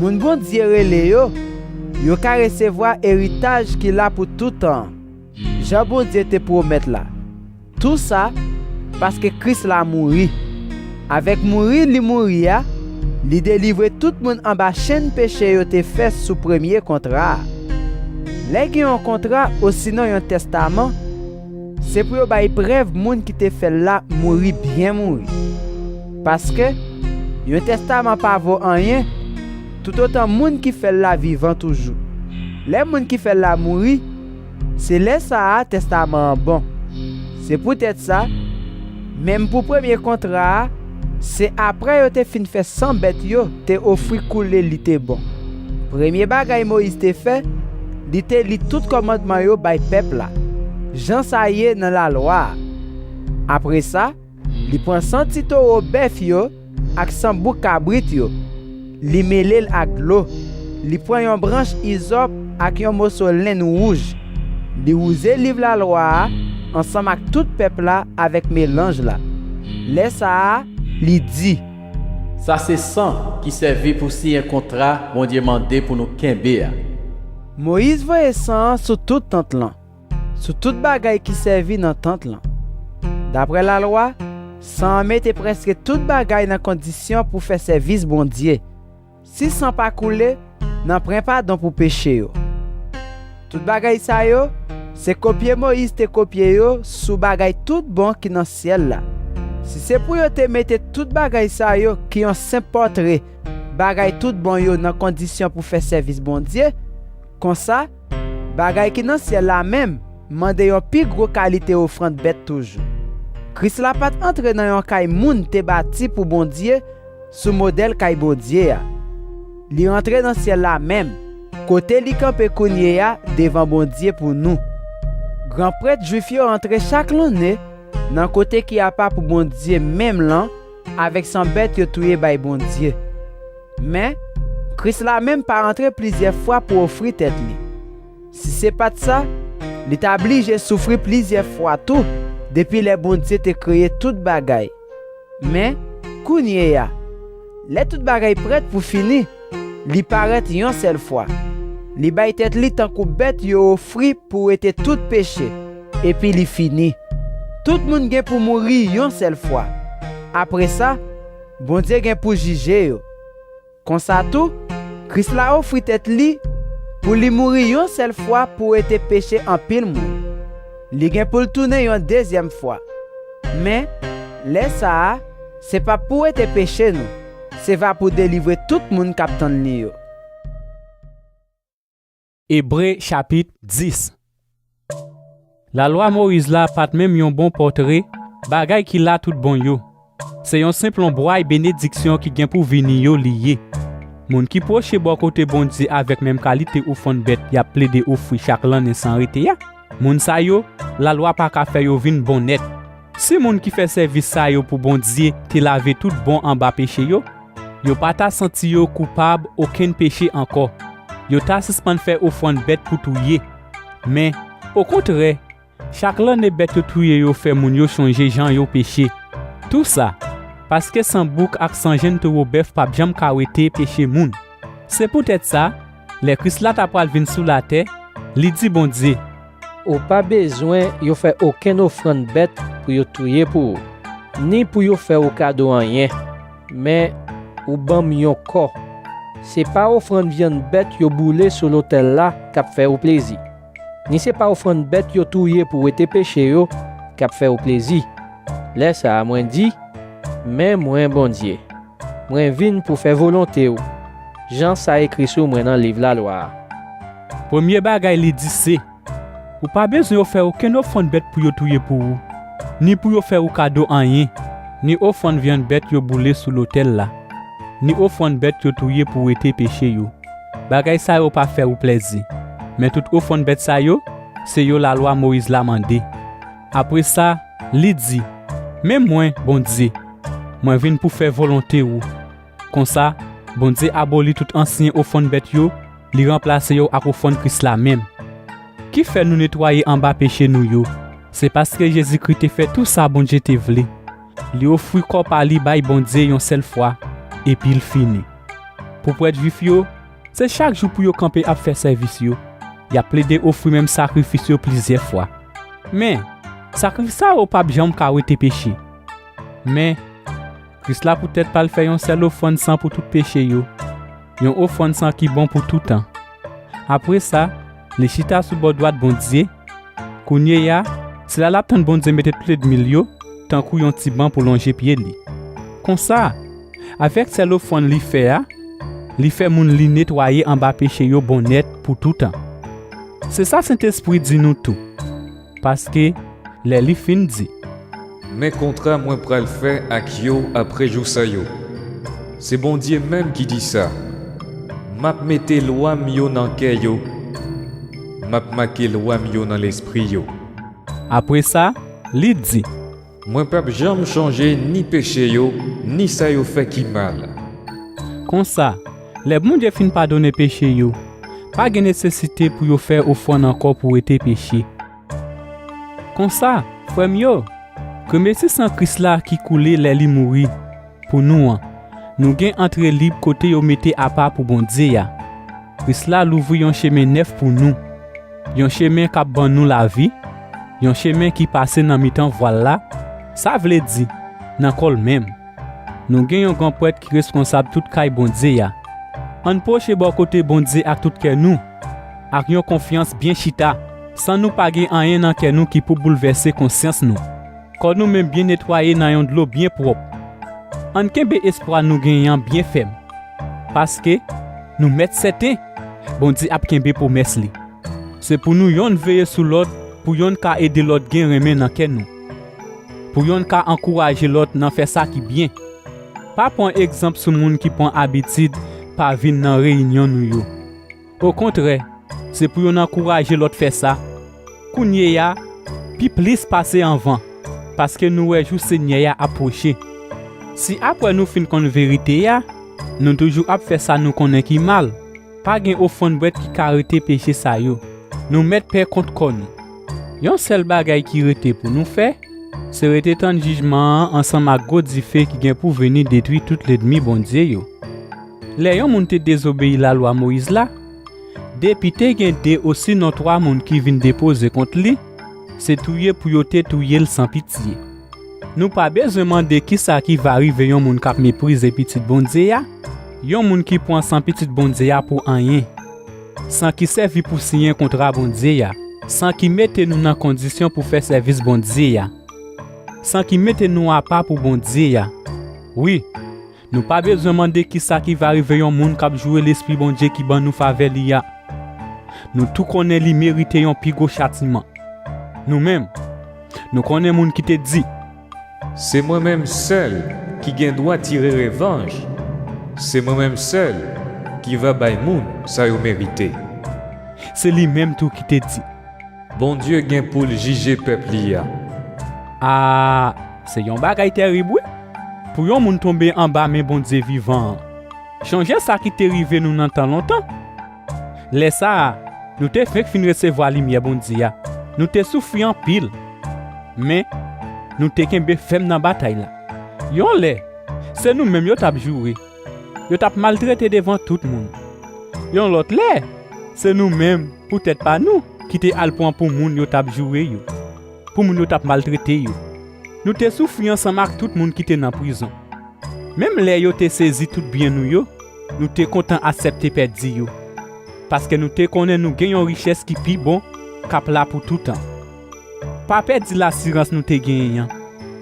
moun Bondye rele yo, yo ka resevwa eritaj ki la pou toutan an, jan Bondye te pwomèt la. Tou sa, paske Kris la mouri. Avèk mouri li mouri a, li delivre tout moun anba chenn peche yo te fè sou premye kontra a. Lè gen yon kontra osinon yon tèstaman, se pou yo bay prèv moun ki te fè l la mouri byen mouri. Paske, yon tèstaman pa vo anyen, toutotan moun ki fè l la vivan toujou. Lè moun ki fè l la mouri, se lè sa a tèstaman an bon. Se poutèt sa, menm pou premye kontra a, se apre yo te fin fè san bèt yo te ofri koule li te bon. Premye bagay Moyiz te fè, li te li tout kòmandman yo bay pèp la, jan sa ye nan lalwa a. Apre sa, li pran san ti towo bèf yo ak san bouk kabrit yo. Li mele l ak dlo. Li pran yon branch izòp ak yon moso lenn wouj. Li wouze liv lalwa a ansanm ak tout pèp la avèk melanj la. Lè sa a, li di, Sa se san ki sèvi pou siyen kontra Bondye mande pou nou kenbe a. Moyiz voye san an sou tout tant lan, sou tout bagay ki sèvi nan tant lan. Dapre lalwa, san an mete prèske tout bagay nan kondisyon pou fè sèvis Bondye. Si san pa koule, nanpwen padon pou peche yo. Tout bagay sa yo, se kopye Moyiz te kopye yo sou bagay tout bon ki nan syèl la. Si se pou yo te mete tout bagay sa yo ki yon senp pòtre bagay tout bon yo nan kondisyon pou fè sèvis Bondye, konsa, bagay ki nan syèl la menm mande yon pi gwo kalite ofrann bèt toujou. Kris la pa t antre nan yon kay moun te bati pou Bondye sou modèl kay Bondye a. Li rantre nan syèl la menm, kote li kanpe kounye a devan Bondye pou nou. Gran prèt jwif yo rantre chak lanne nan kote ki apa pou Bondye menm lan avèk san bèt yo touye bay Bondye. Men, Kris la menm pa rantre plizyè fwa pou ofri tèt li. Si se pa t sa, li ta blije soufri plizyè fwa tou, depi lè Bondye te kreye tout bagay. Men, kounye a, lè tout bagay prèt pou fini, li parèt yon sèl fwa. Li bay tèt li tankou bèt yo ofri pou wete tout peche, epi li fini. Tout moun gen pou mouri yon sèl fwa. Apre sa, Bondye gen pou jije yo. Konsa tou, Kris la ofri tèt li pou li mouri yon sèl fwa pou wete peche anpil moun. Li gen pou l tounen yon dezyèm fwa. Men, lè sa a, se pa pou wete peche nou, se va pou delivre tout moun k ap tann li yo. Ebre chapit dis. Lalwa Moyiz la pa t menm yon bon pòtre bagay ki la tout bon yo. Se yon senp lonbray benediksyon ki gen pou vini yo li ye. Moun ki pwoche bò kote Bondye avèk menm kalite ofrann bèt y ap plede ofri chak lannen san rete a, moun sa yo, lalwa pa ka fè yo vin bon nèt. Si moun ki fè sèvis sa yo pou Bondye te lave tout bon anba peche yo, yo pa ta santi yo koupab okenn peche ankò. Yo ta sispann fè ofrann bèt pou touye. Men, okontrè, chak lannen bèt yo touye yo fè moun yo chonje jan yo peche. Tou sa, paske san bouk ak san jenn towo bèf p ap janm ka wete peche moun. Se poutèt sa, lè Kris la ta pral vin sou latè, li di Bondye, Ou pa bezwen yo fè okenn ofrann bèt pou yo touye pou ou, ni pou yo fè ou kado anyen. Men, ou ban m yon kò. Se pa ofrann vyann bèt yo boule sou lotèl la k ap fè ou plezi, ni se pa ofrann bèt yo touye pou wete peche yo k ap fè ou plezi. Lè sa a, mwen di, Men mwen, Bondye, mwen vin pou fè volonte w, jan sa ekri sou mwen nan liv lalwa a. Premye bagay li di se, Ou pa bezwen yo fè okenn ofrann bèt pou yo touye pou ou, ni pou yo fè ou kado anyen, ni ofrann vyann bèt yo boule sou lotèl la, ni ofrann bèt yo touye pou wete peche yo. Bagay sa yo pa fè ou plèzi. Men tout ofrann bèt sa yo, se yo lalwa Moyiz la mande. Apre sa, li di, Men mwen, Bondye, mwen vin pou fè volonte ou. Konsa, Bondye aboli tout ansyen ofrann bèt yo, li ranplase yo ak ofrann Kris la menm. Ki fè nou netwaye anba peche nou yo, se paske Jezikri te fè tou sa Bondye te vle. Li ofri kò pa li bay Bondye yon sèl fwa, epi l fini. Pou prèt jwif yo, se chak jou pou yo kanpe ap fè sèvis yo. Y ap plede ofri menm sakrifis yo plizyè fwa. Men, sakrifis sa yo p ap janm ka wete peche. Men, Kris la pou tèt pa l fè yon sèl ofrann san pou tout peche yo, yon ofrann san ki bon pou toutan. Apre sa, li chita sou bò dwat Bondye. Kounye a, se la l ap tann Bondye mete tout lènmi l yo, tankou yon ti ban pou lonje pye li. Konsa, avèk sèl ofrann li fè a, li fè moun li netwaye anba peche yo bon nèt pou toutan. Se sa Sentespri di nou tou. Paske, lè li fin di, Men kontra mwen pral fè ak yo apre jou sa yo. Se Bondye menm ki di sa. M ap mete lwa m yo nan kè yo. M ap make lwa m yo nan lespri yo. Apre sa, li di, Mwen p ap janm chonje ni peche yo, ni sa yo fè ki mal. Konsa, lè Bondye fin padone peche yo, pa gen nesesite pou yo fè ofrann ankò pou wete peche. Konsa, frè m yo, gremesi san Kris la ki koule lè li mouri pou nou an, nou gen antre lib kote yo mete apa pou Bondye a. Kris la louvri yon chemen nèf pou nou, yon chemen k ap ban nou lavi, yon chemen ki pase nan mitan vwal la, sa vle di, nan kò l menm. Nou gen yon gran prèt ki reskonsab tout kay Bondye a. Ann pwoche bò kote Bondye ak tout kè nou, ak yon konfyans byen chita, san nou pa gen anyen nan kè nou ki pou boulvèse konsyans nou. Kò nou menm byen netwaye nan yon dlo byen pwòp. Ann kenbe espwa nou genyen an byen fèm, paske nou mèt sèten Bondye ap kenbe pwomès li. Se pou nou yonn veye sou lòt, pou yonn ka ede lòt gen renmen nan kè nou, pou yonn ka ankouraje lòt nan fè sa ki byen. Pa pran egzanp sou moun ki pran abitid pa vin nan reyinyon nou yo. Okontrè, se pou yonn ankouraje lòt fè sa, kounye a, pi plis pase anvan, paske nou wè jou Senyè a ap pwoche. Si apre nou fin konn verite a, nou toujou ap fè sa nou konnen ki mal, pa gen ofrann bwèt ki ka rete peche sa yo. Nou mèt pè kont kò nou. Yon sèl bagay ki rete pou nou fè, se rete tann jijman an ansanm ak gwo dife ki gen pou vini detwi tout lènmi Bondye yo. Lè yon moun te dezobeyi lalwa Moyiz la, depi te gen de osinon twa moun ki vin depoze kont li, se touye pou yo te touye l san pitye. Nou pa bezwen mande kisa ki va rive yon moun k ap meprize Pitit Bondye a, yon moun ki pran san Pitit Bondye a pou anyen, san ki sèvi pou siyen kontra Bondye a, san ki mete nou nan kondisyon pou fè sèvis Bondye a, san ki mete nou apa pou Bondye a. Wi, nou pa bezwen mande kisa ki va rive yon moun k ap joure Lespri Bondye ki ban nou favè li a. Nou tou konnen li merite yon pi gwo chatiman. Nou menm, nou konnen moun ki te di, Se mwen menm sèl ki gen dwa tire revanj. Se mwen menm sèl ki va bay moun sa yo merite. Se li menm tou ki te di, Bondye gen pou l jije pèp li a. A, se yon bagay tèrib, wi, pou yon moun tonbe anba men Bondye vivan an. Chonje sa ki te rive nou nan tan lontan. Lè sa a, nou te fenk fin resevwa limyè Bondye a. Nou te soufri anpil. Men, nou te kenbe fèm nan batay la. Yon lè, se nou menm yo t ap joure. Yo t ap maltrete devan tout moun. Yon lòt lè, se nou menm, poutèt pa nou, ki te al pran pou moun yo t ap joure yo, pou moun yo t ap maltrete yo. Nou te soufri ansanm ak tout moun ki te nan prizon. Menm lè yo te sezi tout byen nou yo, nou te kontan aksepte pèdi yo, paske nou te konnen nou gen yon richès ki pi bon, k ap la pou toutan. Pa pèdi lasirans nou te genyen an,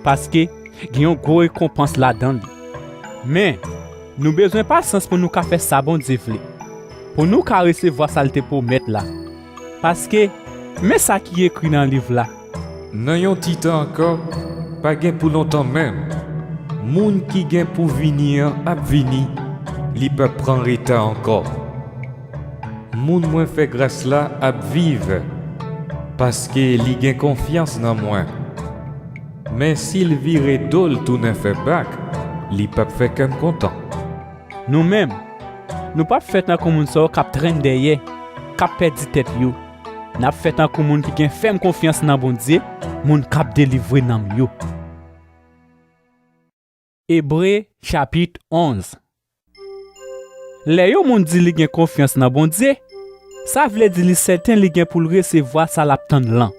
paske gen yon gwo rekonpans ladan li. Men, nou bezwen pasyans pou nou ka fè sa Bondye vle, pou nou ka resevwa sa l te pwomèt la. Paske, men sa ki ekri nan liv la. Nan yon ti tan ankò, pa gen pou lontan menm, moun ki gen pou vini an ap vini, li p ap pran reta ankò. Moun mwen fè gras la ap viv, paske li gen konfyans nan mwen. Men si l vire do l tounen fè bak, li p ap fè kè m kontan. Nou menm, nou p ap fè tankou moun sa yo k ap trenn dèyè, k ap pèdi tèt yo. N ap fè tankou moun ki gen fèm konfyans nan Bondye, moun k ap delivre nanm yo. Ebre, chapit onz. Lè yon moun di li gen konfyans nan Bondye, sa vle di li sèten li gen pou l resevwa sa l ap tann lan.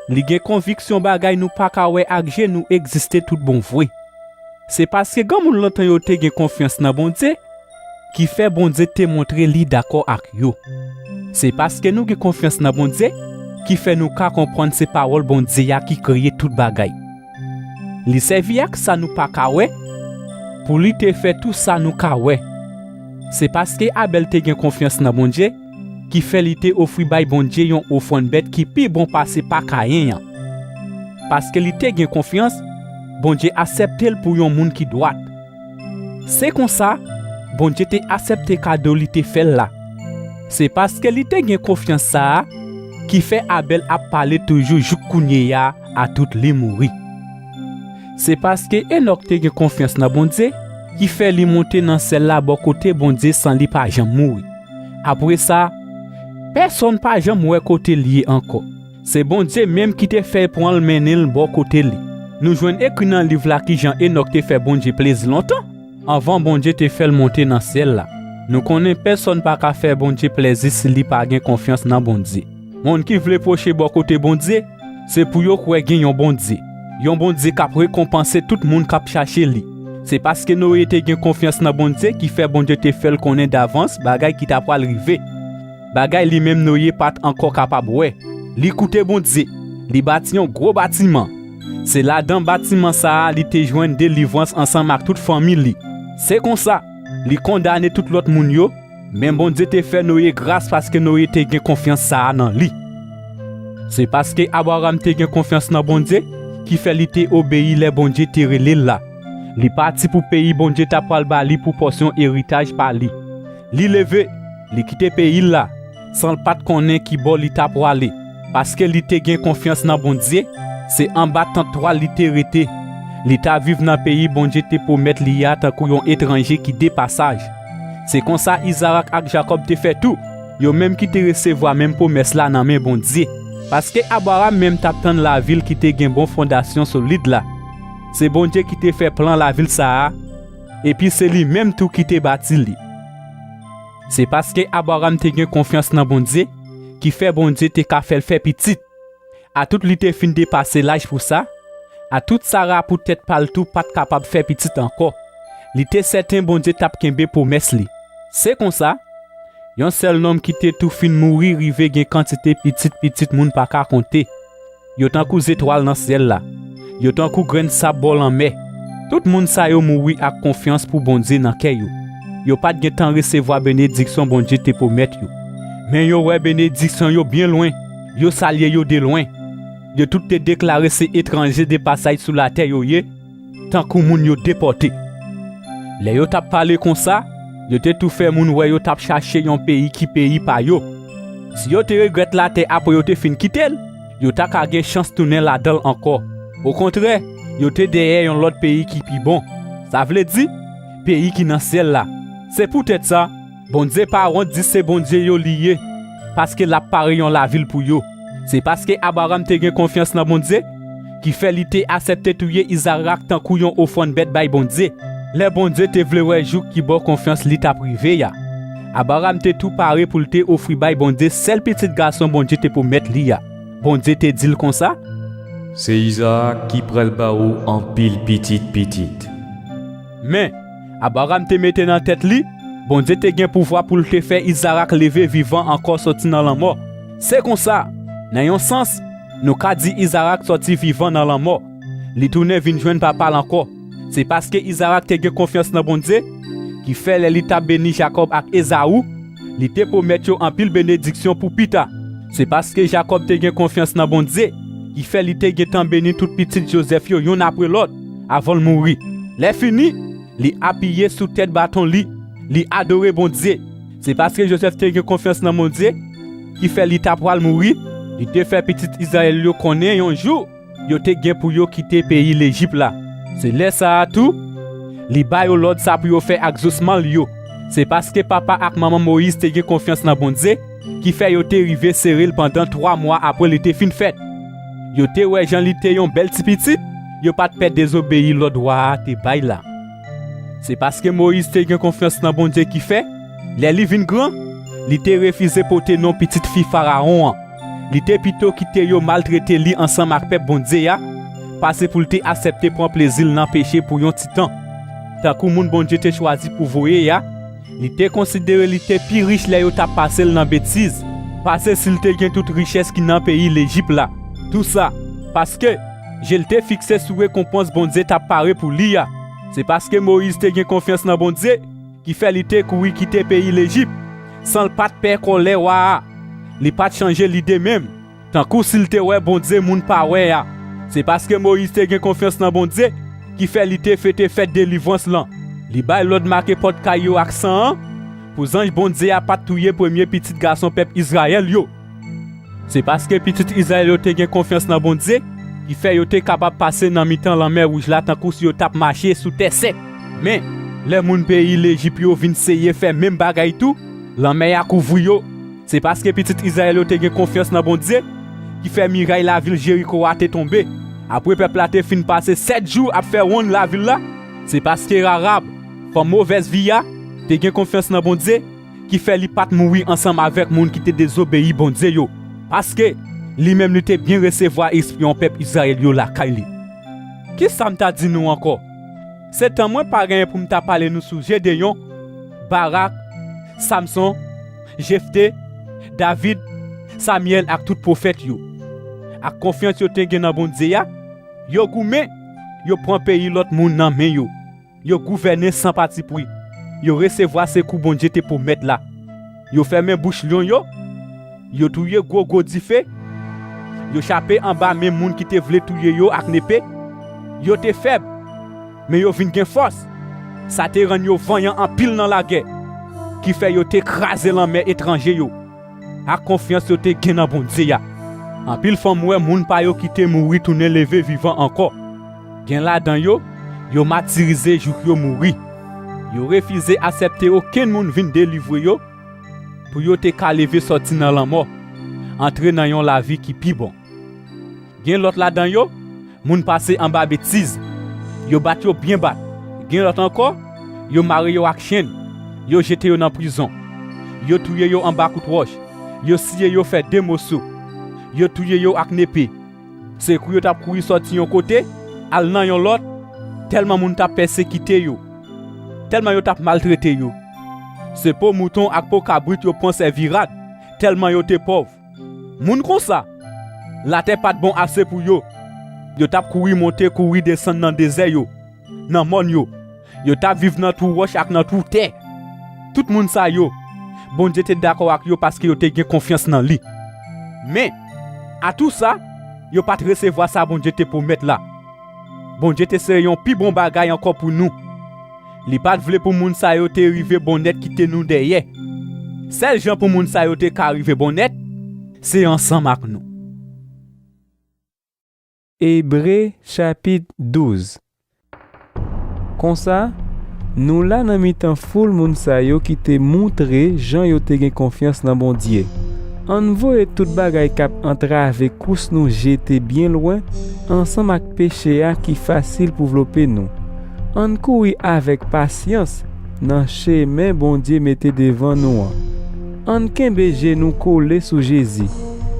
Li gen konviksyon bagay nou pa ka wè ak je nou egziste tout bon vre. Se paske granmoun lontan yo te gen konfyans nan Bondye, ki fè Bondye te montre li dakò ak yo. Se paske nou gen konfyans nan Bondye, ki fè nou ka konprann se pawòl Bondye a ki kreye tout bagay. Li sèvi ak sa nou pa ka wè, pou li te fè tou sa nou ka wè. Se paske Abèl te gen konfyans nan Bondye, ki fè li te ofri bay Bondye yon ofrann bèt ki pi bon pase pa Kayen an. Paske li te gen konfyans, Bondye aksepte l pou yon moun ki dwat. Se konsa, Bondye te aksepte kado li te fè l la. Se paske li te gen konfyans sa a ki fè Abèl ap pale toujou jouk kounye a, atout li mouri. Se paske Enòk te gen konfyans nan Bondye ki fè li monte nan syèl la bò kote Bondye san li pa janm mouri. Apre sa, pèsonn pa janm wè kote l ye ankò. Se Bondye menm ki te fè pran l mennen l bò kote li. Nou jwenn ekri nan liv la kijan Enòk te fè Bondye plezi lontan, anvan Bondye te fè l monte nan syèl la. Nou konnen pèsonn pa ka fè Bondye plezi si li pa gen konfyans nan Bondye. Moun ki vle pwoche bò kote Bondye, se pou yo kwè gen yon Bondye. Yon Bondye k ap rekonpanse tout moun k ap chache li. Se paske Noye te gen konfyans nan Bondye ki fè Bondye te fè l konnen davans bagay ki ta pral rive. Bagay li menm Noye pa t ankò kapab wè. Li koute Bondye. Li bati yon gwo batiman. Se ladan batiman sa a li te jwenn delivrans ansanm ak tout fanmi li. Se konsa, li kondane tout lòt moun yo, men Bondye te fè Noye gras paske Noye te gen konfyans sa a nan li. Se paske Abraram te gen konfyans nan Bondye ki fè li te obeyi lè Bondye te rele l la. Li pati pou peyi Bondye ta pral ba li pou pòsyon eritaj pa li. Li leve, li kite peyi l la, san l pa t konnen ki bò li ta prale. Paske li te gen konfyans nan Bondye, se anba tant twal li te rete. Li t ap viv nan peyi Bondye te pwomèt li a tankou yon etranje ki de pasaj. Se konsa Izarak ak Jakòb te fè tou, yo menm ki te resevwa menm pwomès la nan men Bondye. Paske Abraram menm t ap tann lavil ki te gen bon fondasyon solid la. Se Bondye ki te fè plan lavil sa a, epi se li menm tou ki te bati li. Se paske Abraram te gen konfyans nan Bondye, ki fè Bondye te ka fè l fè pitit. Atout li te fin depase laj pou sa, atout Sara poutèt pa l tou pa t kapab fè pitit ankò. Li te sèten Bondye t ap kenbe pwomès li. Se konsa, yon sèl nonm ki te tou fin mouri rive gen kantite pitit pitit moun pa ka konte. Yo tankou zetwal nan syèl la. Yo tankou grenn sab bò lanmè. Tout moun sa yo mouri ak konfyans pou Bondye nan kè yo. Yo pa t gen tan resevwa benediksyon Bondye te pwomèt yo. Men yo wè benediksyon yo byen lwen. Yo salye yo de lwen. Yo tout te deklare se etranje de pasaj sou latè yo ye, tankou moun yo depòte. Lè yo t ap pale konsa, yo te tou fè moun wè yo t ap chache yon peyi ki peyi pa yo. Si yo te regrèt latè apre yo te fin kite l, yo ta ka gen chans tounen ladan l ankò. Okontrè, yo te dèyè yon lòt peyi ki pi bon. Sa vle di, peyi ki nan syèl la. Se poutèt sa, Bondye pa wont di se Bondye yo li ye, paske l ap pare yon lavil pou yo. Se paske Abraram te gen konfyans nan Bondye, ki fè li te aksepte touye Izarak tankou yon ofrann bèt bay Bondye. Lè Bondye te vle wè jouk ki bò konfyans li t ap rive a, Abraram te tou pare pou l te ofri bay Bondye sèl pitit gason Bondye te pwomèt li a. Bondye te di l konsa, Se Izarak ki pral ba ou anpil pitit pitit. Men, Abraram te mete nan tèt li, Bondye te gen pouvwa pou l te fè Izarak leve vivan ankò soti nan lanmò. Se konsa, nan yon sans, nou ka di Izarak sòti vivan nan lanmò. Li tounen vin jwenn papa l ankò. Se paske Izarak te gen konfyans nan Bondye, ki fè lè li t ap beni Jakòb ak Ezaou, li te pwomèt yo anpil benediksyon pou pita. Se paske Jakòb te gen konfyans nan Bondye, ki fè li te gentan beni tout pitit Jozèf yo youn apre lòt, avan l mouri. Lè fini, li apiye sou tèt baton li, li adore Bondye. Se paske Jozèf te gen konfyans nan Bondye, ki fè li ta pral mouri, li te fè pitit Izrayèl yo konnen yon jou, yo te gen pou yo kite peyi Lejip la. Se lè sa a tou, li ba yo lòd sa pou yo fè ak zosman l yo. Se paske papa ak manman Moyiz te gen konfyans nan Bondye, ki fè yo te rive sere l pandan twa mwa apre li te fin fèt. Yo te wè jan li te yon bèl ti pitit, yo pa t pè dezobeyi lòd wa a te bay la. Se paske Moyiz te gen konfyans nan Bondye ki fè, lè li vin gran, li te refize pote non pitit fi Farawon an. Li te pito kite yo maltrete li ansanm ak pèp Bondye a, pase pou l te aksepte pran plezi l nan peche pou yon ti tan. Tankou moun Bondye te chwazi pou voye a, li te konsidere li te pi rich lè yo t ap pase l nan betiz, pase si l te gen tout richès ki nan peyi Lejip la. Tou sa, paske je l te fikse sou rekonpans Bondye t ap pare pou li a. Se paske Moyiz te gen konfyans nan Bondye, ki fè li te kouri kite peyi Lejip, san l pa t pè kòlè wa a. Li pa t chanje lide menm, tankou si l te wè Bondye moun pa wè a. Se paske Moyiz te gen konfyans nan Bondye, ki fè li te fete fèt delivrans lan. Li bay lòd make pòt kay yo ak san an, pou zanj Bondye a pa t touye premye pitit gason pèp Izrayèl yo. Se paske pitit Izrayèl yo te gen konfyans nan Bondye, ki fè yo te kapab pase nan mitan Lanmè Wouj la tankou si yo t ap mache sou tè sèk. Men, lè moun peyi Lejip yo vin seye fè menm bagay tou, lanmè a kouvri yo. Se paske pitit Izrayèl yo te gen konfyans nan Bondye, ki fè miray lavil Jeriko a te tonbe. Apre pèp la te fin pase sèt jou ap fè wonn lavil la, se paske Rahab, fanm movèz vi a, te gen konfyans nan Bondye, ki fè li pa t mouri ansanm avèk moun ki te dezobeyi Bondye yo, paske li menm li te byen resevwa espri yon pèp Izrayèl yo lakay li. Ki sa m ta di nou ankò? Se tan mwen pa genyen pou m ta pale nou sou Jedeyon, Barak, Samson, Jefte, David, Samyèl ak tout pwofèt yo. Ak konfyans yo te gen nan Bondye a, yo goumen, yo pran peyi lòt moun nan men yo. Yo gouvène san patipri. Yo resevwa sekou Bondye te pwomèt la. Yo fèmen bouch lyon yo. Yo touye gwo gwo dife. Yo chape anba men moun ki te vle touye yo ak nepe. Yo te fèb, men yo vin gen fòs. Sa te rann yo vanyan anpil nan lagè, ki fè yo te kraze lanmè etranje yo, ak konfyans yo te gen nan Bondye a. Anpil fanm wè moun pa yo ki te mouri tounen leve vivan ankò. Gen ladan yo, yo matirize jouk yo mouri. Yo refize aksepte okenn moun vin delivre yo pou yo te ka leve sòti nan lanmò, antre nan yon lavi ki pi bon. Gen lòt ladan yo, moun pase anba betiz. Yo bat yo byen bat. Gen lòt ankò, yo mare yo ak chenn. Yo jete yo nan prizon. Yo touye yo anba kout wòch. Yo siye yo fè de moso. Yo touye yo ak nepe. Se kou yo t ap kouri sòti yon kote, al nan yon lòt, tèlman moun t ap pèsekite yo, tèlman yo t ap maltrete yo. Se po mouton ak po kabrit yo pran sèvi rad, tèlman yo te pòv. Moun konsa, latè pa t bon ase pou yo. Yo t ap kouri monte, kouri desann nan dezè yo, nan mòn yo. Yo t ap viv nan twou wòch ak nan twou tè. Tout moun sa yo, Bondye te dakò ak yo paske yo te gen konfyans nan li. Men, atou sa, yo pa t resevwa sa Bondye te pwomèt la. Bondye te sere yon pi bon bagay ankò pou nou. Li pa t vle pou moun sa yo te rive bon nèt kite nou dèyè. Sèl jan pou moun sa yo te ka rive bon nèt, se ansanm ak nou. Ebre, chapit douz. Konsa, nou la nan mitan foul moun sa yo ki te moutre jan yo te gen konfyans nan Bondye. Ann voye tout bagay k ap antrave kous nou jete byen lwen, ansanm ak peche a ki fasil pou vlope nou. Ann kouri avèk pasyans nan chemen Bondye mete devan nou an. Ann kenbe je nou kole sou Jezi.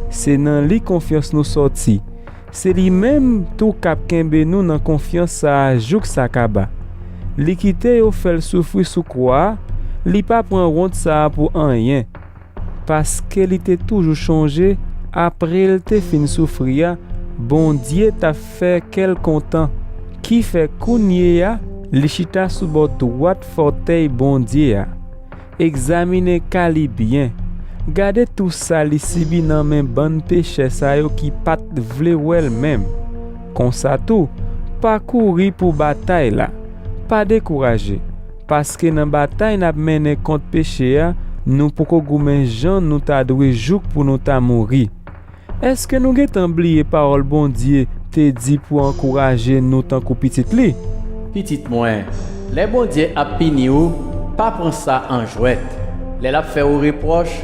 Se nan li konfyans nou sòti. Se li menm tou k ap kenbe nou nan konfyans sa a jouk sa kaba. Li kite yo fè l soufri sou kwa a, li pa pran wont sa a pou anyen. Paske li te toujou chonje, apre l te fin soufri a, Bondye t ap fè kè l kontan. Kifè kounye a, li chita sou bò dwat fòtèy Bondye a. Egzamine ka li byen. Gade tou sa li sibi nan men bann pechè sa yo ki pa t vle wè l menm. Konsa tou, pa kouri pou batay la. Pa dekouraje, paske nan batay n ap mennen kont peche a, nou poko goumen jan nou ta dwe jouk pou nou ta mouri. Èske nou gentan bliye pawòl Bondye te di pou ankouraje nou tankou pitit li? Pitit mwen, lè Bondye ap pini w, pa pran sa an jwèt. Lè l ap fè w repwòch,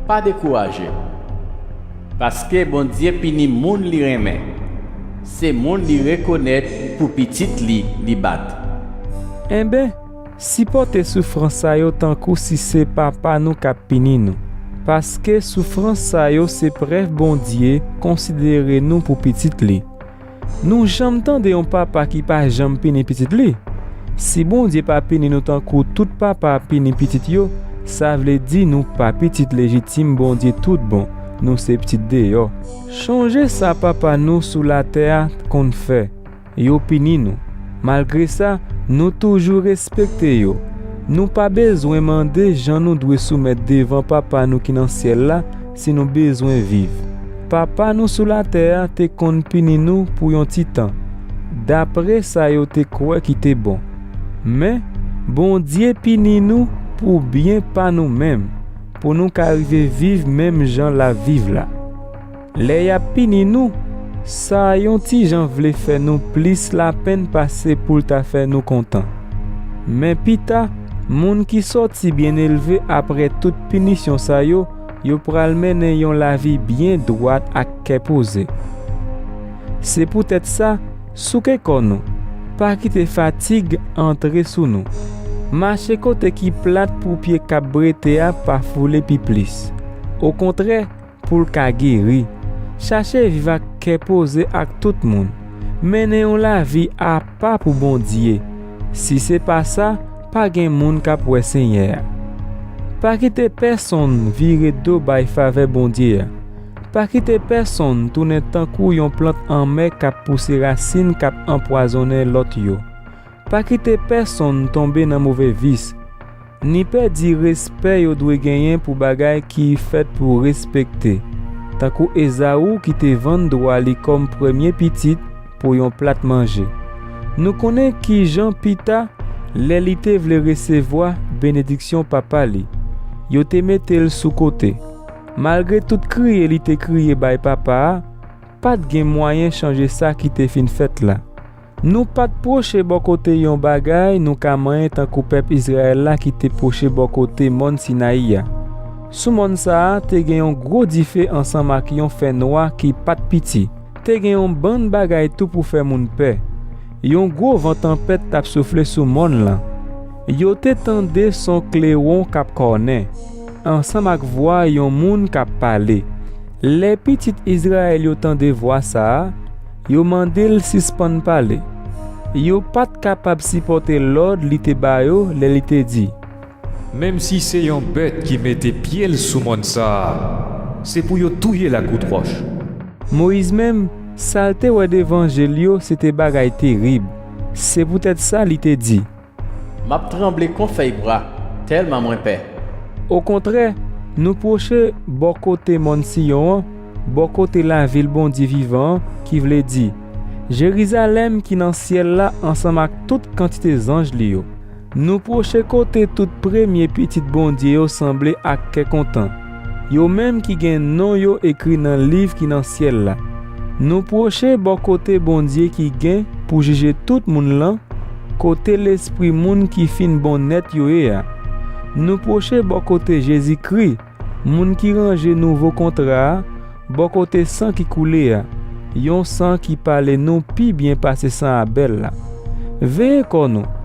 pa dekouraje. Paske Bondye pini moun li renmen. Se moun li rekonèt pou pitit li li bat. Enben, sipòte soufrans sa yo tankou si se papa nou k ap pini nou. Paske soufrans sa yo se prèv Bondye konsidere nou pou pitit li. Nou janm tande yon papa ki pa janm pini pitit li? Si Bondye pa pini nou tankou tout papa ap pini pitit yo, sa vle di nou pa pitit lejitim Bondye tout bon, nou se pitit deyò. Chonje sa papa nou sou latè a konn fè. Yo pini nou. Malgre sa, nou toujou respekte yo. Nou pa bezwen mande jan nou dwe soumèt devan Papa nou ki nan syèl la si nou bezwen viv. Papa nou sou latè a te konn pini nou pou yon ti tan, dapre sa yo te kwè ki te bon. Men, Bondye pini nou pou byen pa nou menm, pou nou ka rive viv menm jan l ap viv la. Lè y ap pini nou, sa yon ti jan vle fè nou plis lapenn pase pou l ta fè nou kontan. Men pita, moun ki sòti byen elve apre tout pinisyon sa yo, yo pral mennen yon lavi byen dwat ak kè poze. Se poutèt sa, souke kò nou. Pa kite fatig antre sou nou. Mache kote ki plat pou pye k ap brete a pa foule pi plis. Okontrè, pou l ka geri. Chache viv ak kè poze ak tout moun. Mennen yon lavi apa pou Bondye. Si se pa sa, pa gen moun k ap wè Senyè a. Pa kite pèsonn vire do bay favè Bondye a. Pa kite pèsonn tounen tankou yon plant anmè k ap pouse rasin k ap anpwazonnen lòt yo. Pa kite pèsonn tonbe nan move vis, ni pèdi respè yo dwe genyen pou bagay ki fèt pou respekte, tankou Ezaou ki te vann dwa li kòm premye pitit pou yon plat manje. Nou konnen ki jan pita, lè li te vle resevwa benediksyon papa li, yo te mete l sou kote. Malgre tout kriye li te kriye bay papa a, pa t gen mwayen chanje sa ki te fin fèt la. Nou pa t pwoche bò kote yon bagay nou ka manyen tankou pèp Izrayèl la ki te pwoche bò kote mòn Sinayi a. Sou mòn sa a, te gen yon gwo dife ansanm ak yon fènwa ki pa t piti. Te gen yon bann bagay tou pou fè moun pè. Yon gwo van tanpèt t ap soufle sou mòn lan. Yo te tande son klewon k ap kònen, ansanm ak vwa yon moun k ap pale. Lè pitit Izrayèl yo tande vwa sa a, yo mande l sispann pale. Yo pa t kapab sipòte lòd li te ba yo lè li te di, Menm si se yon bèt ki mete pye l sou mòn sa a, se pou yo touye l ak kout wòch. Moyiz menm, sa l te wè devan je l yo se te bagay terib. Se poutèt sa li te di, M ap tranble kon fèy bwa, tèlman mwen pè. Okontrè, nou pwoche bò kote mòn Siyon an, bò kote lavil Bondye vivan an, ki vle di, Jerizalèm ki nan syèl la ansanm ak tout kantite zanj li yo. Nou pwoche kote tout premye pitit Bondye yo sanble ak kè kontan, yo menm ki gen non yo ekri nan liv ki nan syèl la. Nou pwoche bò kote Bondye ki gen pou jije tout moun lan, kote lespri moun ki fin bon nèt yo ye a. Nou pwoche bò kote Jezikri, moun ki ranje nouvo kontra a, bò kote san ki koule a, yon san ki pale nou pi byen pase san Abèl la. Veye kò nou.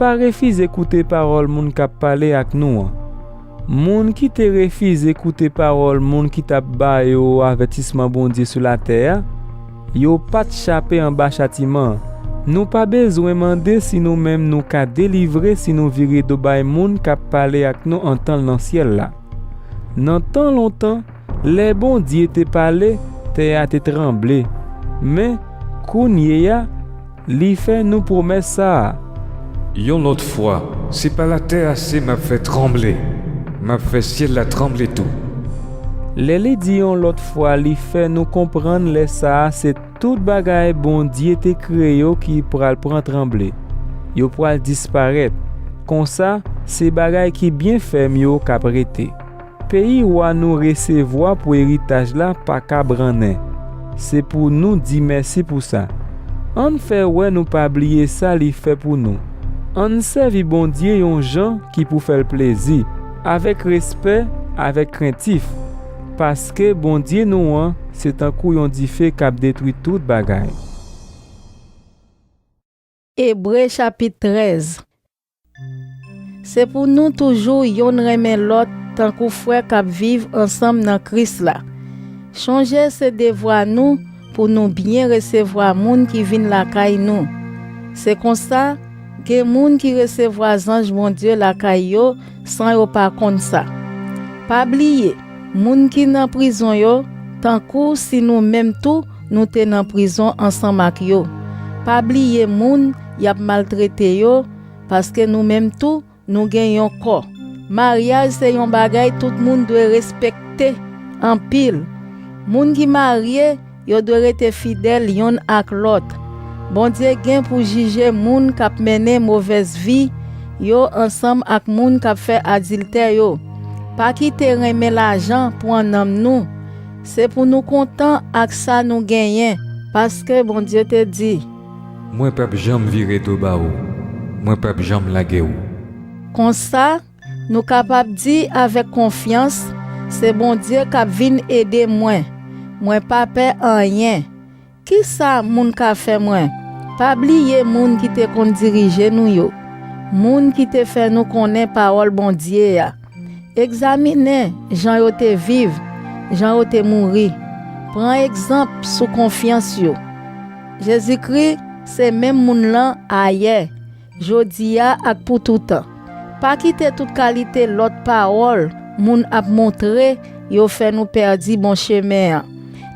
Pa refize koute pawòl moun k ap pale ak nou an. Moun ki te refize koute pawòl moun ki t ap ba yo avètisman Bondye sou latè a, yo pa t chape anba chatiman an. Nou pa bezwen mande si nou menm nou ka delivre si nou vire do bay moun k ap pale ak nou antan l nan syèl la. Nan tan lontan, lè Bondye te pale, tè a te tranble. Men, kounye a, li fè nou pwomès sa a. Yon lòt fwa, se pa latè a se m ap fè tranble, m ap fè syèl la tranble tou. Lè li di yon lòt fwa, li fè nou konprann lè sa a se tout bagay Bondye te kreye yo ki pral pran tranble. Yo pral disparèt. Konsa, se bagay ki byen fèm yo k ap rete. Peyi wa nou resevwa pou eritaj la pa ka brannen. Se pou nou di mèsi pou sa. Ann fè wè nou pa bliye sa li fè pou nou. Ann sèvi Bondye yon jan ki pou fè l plezi, avèk respè, avèk krentif, paske Bondye nou an se tankou yon dife k ap detwi tout bagay. Ebre chapit trèz. Se pou nou toujou yonn renmen lòt tankou frè k ap viv ansanm nan Kris la. Chonje se devwa nou pou nou byen resevwa moun ki vin lakay nou. Se konsa, gen moun ki resevwa zanj Bondye lakay yo san yo pa konn sa. Pa bliye, moun ki nan prizon yo, tankou si nou menm tou nou te nan prizon ansanm ak yo. Pa bliye moun y ap maltrete yo, paske nou menm tou, nou gen yon kò. Maryaj se yon bagay tout moun dwe respekte anpil. Moun ki marye, yo dwe rete fidèl yonn ak lòt. Bondye gen pou jije moun k ap mennen movèz vi yo ansanm ak moun k ap fè adiltè yo. Pa kite renmen lajan pran nanm nou. Se pou nou kontan ak sa nou genyen, paske Bondye te di, Mwen p ap janm vire do ba ou, mwen p ap janm lage ou. Konsa, nou kapab di avèk konfyans, Se Bondye k ap vin ede mwen. Mwen pa pè anyen. Ki sa moun ka fè mwen? Pa bliye moun ki te konn dirije nou yo, moun ki te fè nou konnen pawòl Bondye a. Egzaminen jan yo te viv, jan yo te mouri. Pran egzanp sou konfyans yo. Jezikri se menm moun lan ayè, jodi a ak pou toutan. Pa kite tout kalite lòt pawòl moun ap montre yo fè nou pèdi bon chemen an.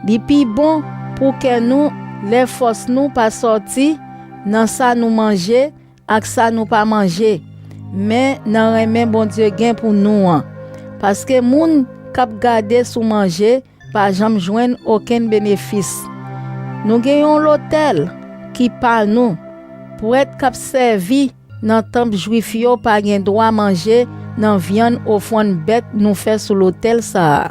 Li pi bon pou kè nou lè fòs nou pa sòti nan sa nou manje ak sa nou pa manje, men nan renmen Bondye gen pou nou an. Paske moun k ap gade sou manje pa janm jwenn okenn benefis. Nou gen yon lotèl ki pa nou. Prèt k ap sèvi nan tanp jwif yo pa gen dwa manje nan vyann ofrann bèt nou fè sou lotèl sa a.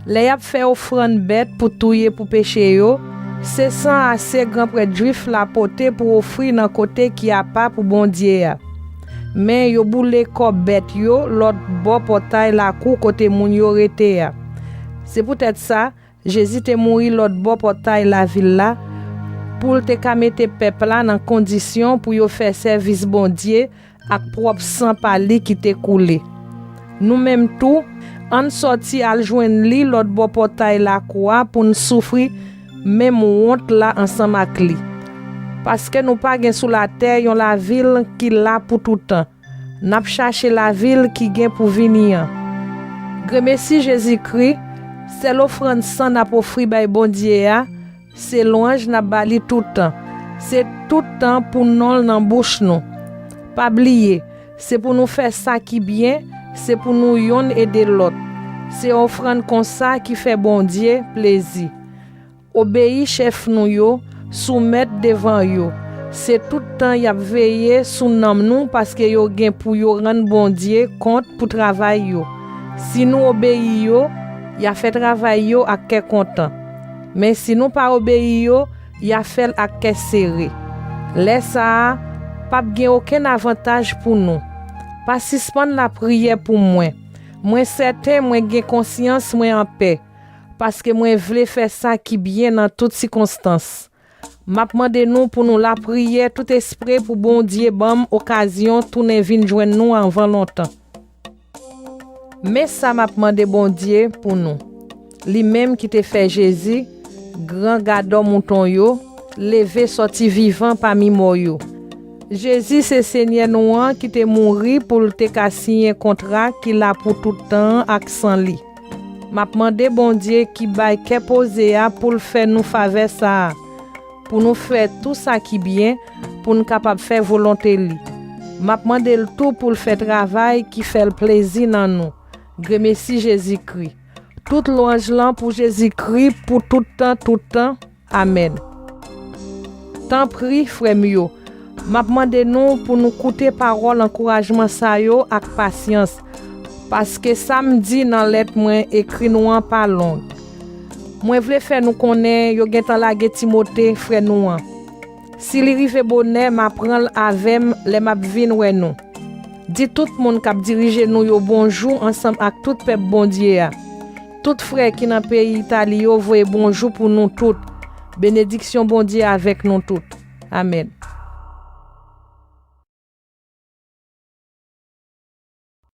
Lè y ap fè ofrann bèt pou touye pou peche yo, Se san a se gran prèt jwif la pote pou ofri nan kote ki apa pou Bondye a. Men yo boule kò bèt yo lòt bò pòtay lakou kote moun yo rete a. Se poutèt sa, Jezi te mouri lòt bò pòtay lavil la, pou l te ka mete pèp la nan kondisyon pou yo fè sèvis Bondye ak pwòp san pa li ki te koule. Nou menm tou, ann sòti al jwenn li lòt bò pòtay lakou a pou n soufri menm wont la ansanm ak li. Paske nou pa gen sou latè yon lavil ki la pou toutan. N ap chache lavil ki gen pou vini an. Gremesi Jezikri, sèl ofrann san n ap ofri bay Bondye a, se lwanj n ap ba li tout tan. Se tout tan pou non l nan bouch nou. Pa bliye, se pou nou fè sa ki byen, se pou nou yonn ede lòt. Se ofrann konsa ki fè Bondye plezi. Obeyi chèf nou yo, soumèt devan yo. Se tout tan y ap veye sou nanm nou paske yo gen pou yo rann Bondye kont pou travay yo. Si nou obeyi yo, y a fè travay yo ak kè kontan. Men si nou pa obeyi yo, y a fè l ak kè sere. Lè sa a, p ap gen okenn avantaj pou nou. Pa sispann lapriyè pou mwen. Mwen sèten mwen gen konsyans mwen anpè, paske mwen vle fè sa ki byen nan tout sikonstans. M ap mande nou pou nou lapriyè tout espre pou Bondye ban m okazyon tounen vin jwenn nou anvan lontan. Men sa m ap mande Bondye pou nou, li menm ki te fè Jezi, gran gadò mouton yo, leve sòti vivan pami mò yo. Jezi se Senyè nou an ki te mouri pou l te ka siyen kontra ki la pou tout tan an ak san li. M ap mande Bondye ki bay kè poze a pou l fè nou favè sa a, pou nou fè tou sa ki byen, pou n kapab fè volonte li. M ap mande l tou pou l fè travay ki fè l plezi nan nou. Gremesi Jezikri. Tout lwanj lan pou Jezikri pou tout tan, tout tan. Amèn. Tanpri, frè m yo, m ap mande nou pou nou koute pawòl ankourajman sa yo ak pasyans, paske sa m di nan lèt mwen ekri nou an pa long. Mwen vle fè nou konnen yo gentan lage Timote, frè nou an. Si li rive bonè, m a pran l avè m lè m ap vin wè nou. Di tout moun k ap dirije nou yo bonjou ansanm ak tout pèp Bondye a. Tout frè ki nan peyi Itali yo voye bonjou pou nou tout. Benediksyon Bondye avèk nou tout. Amèn.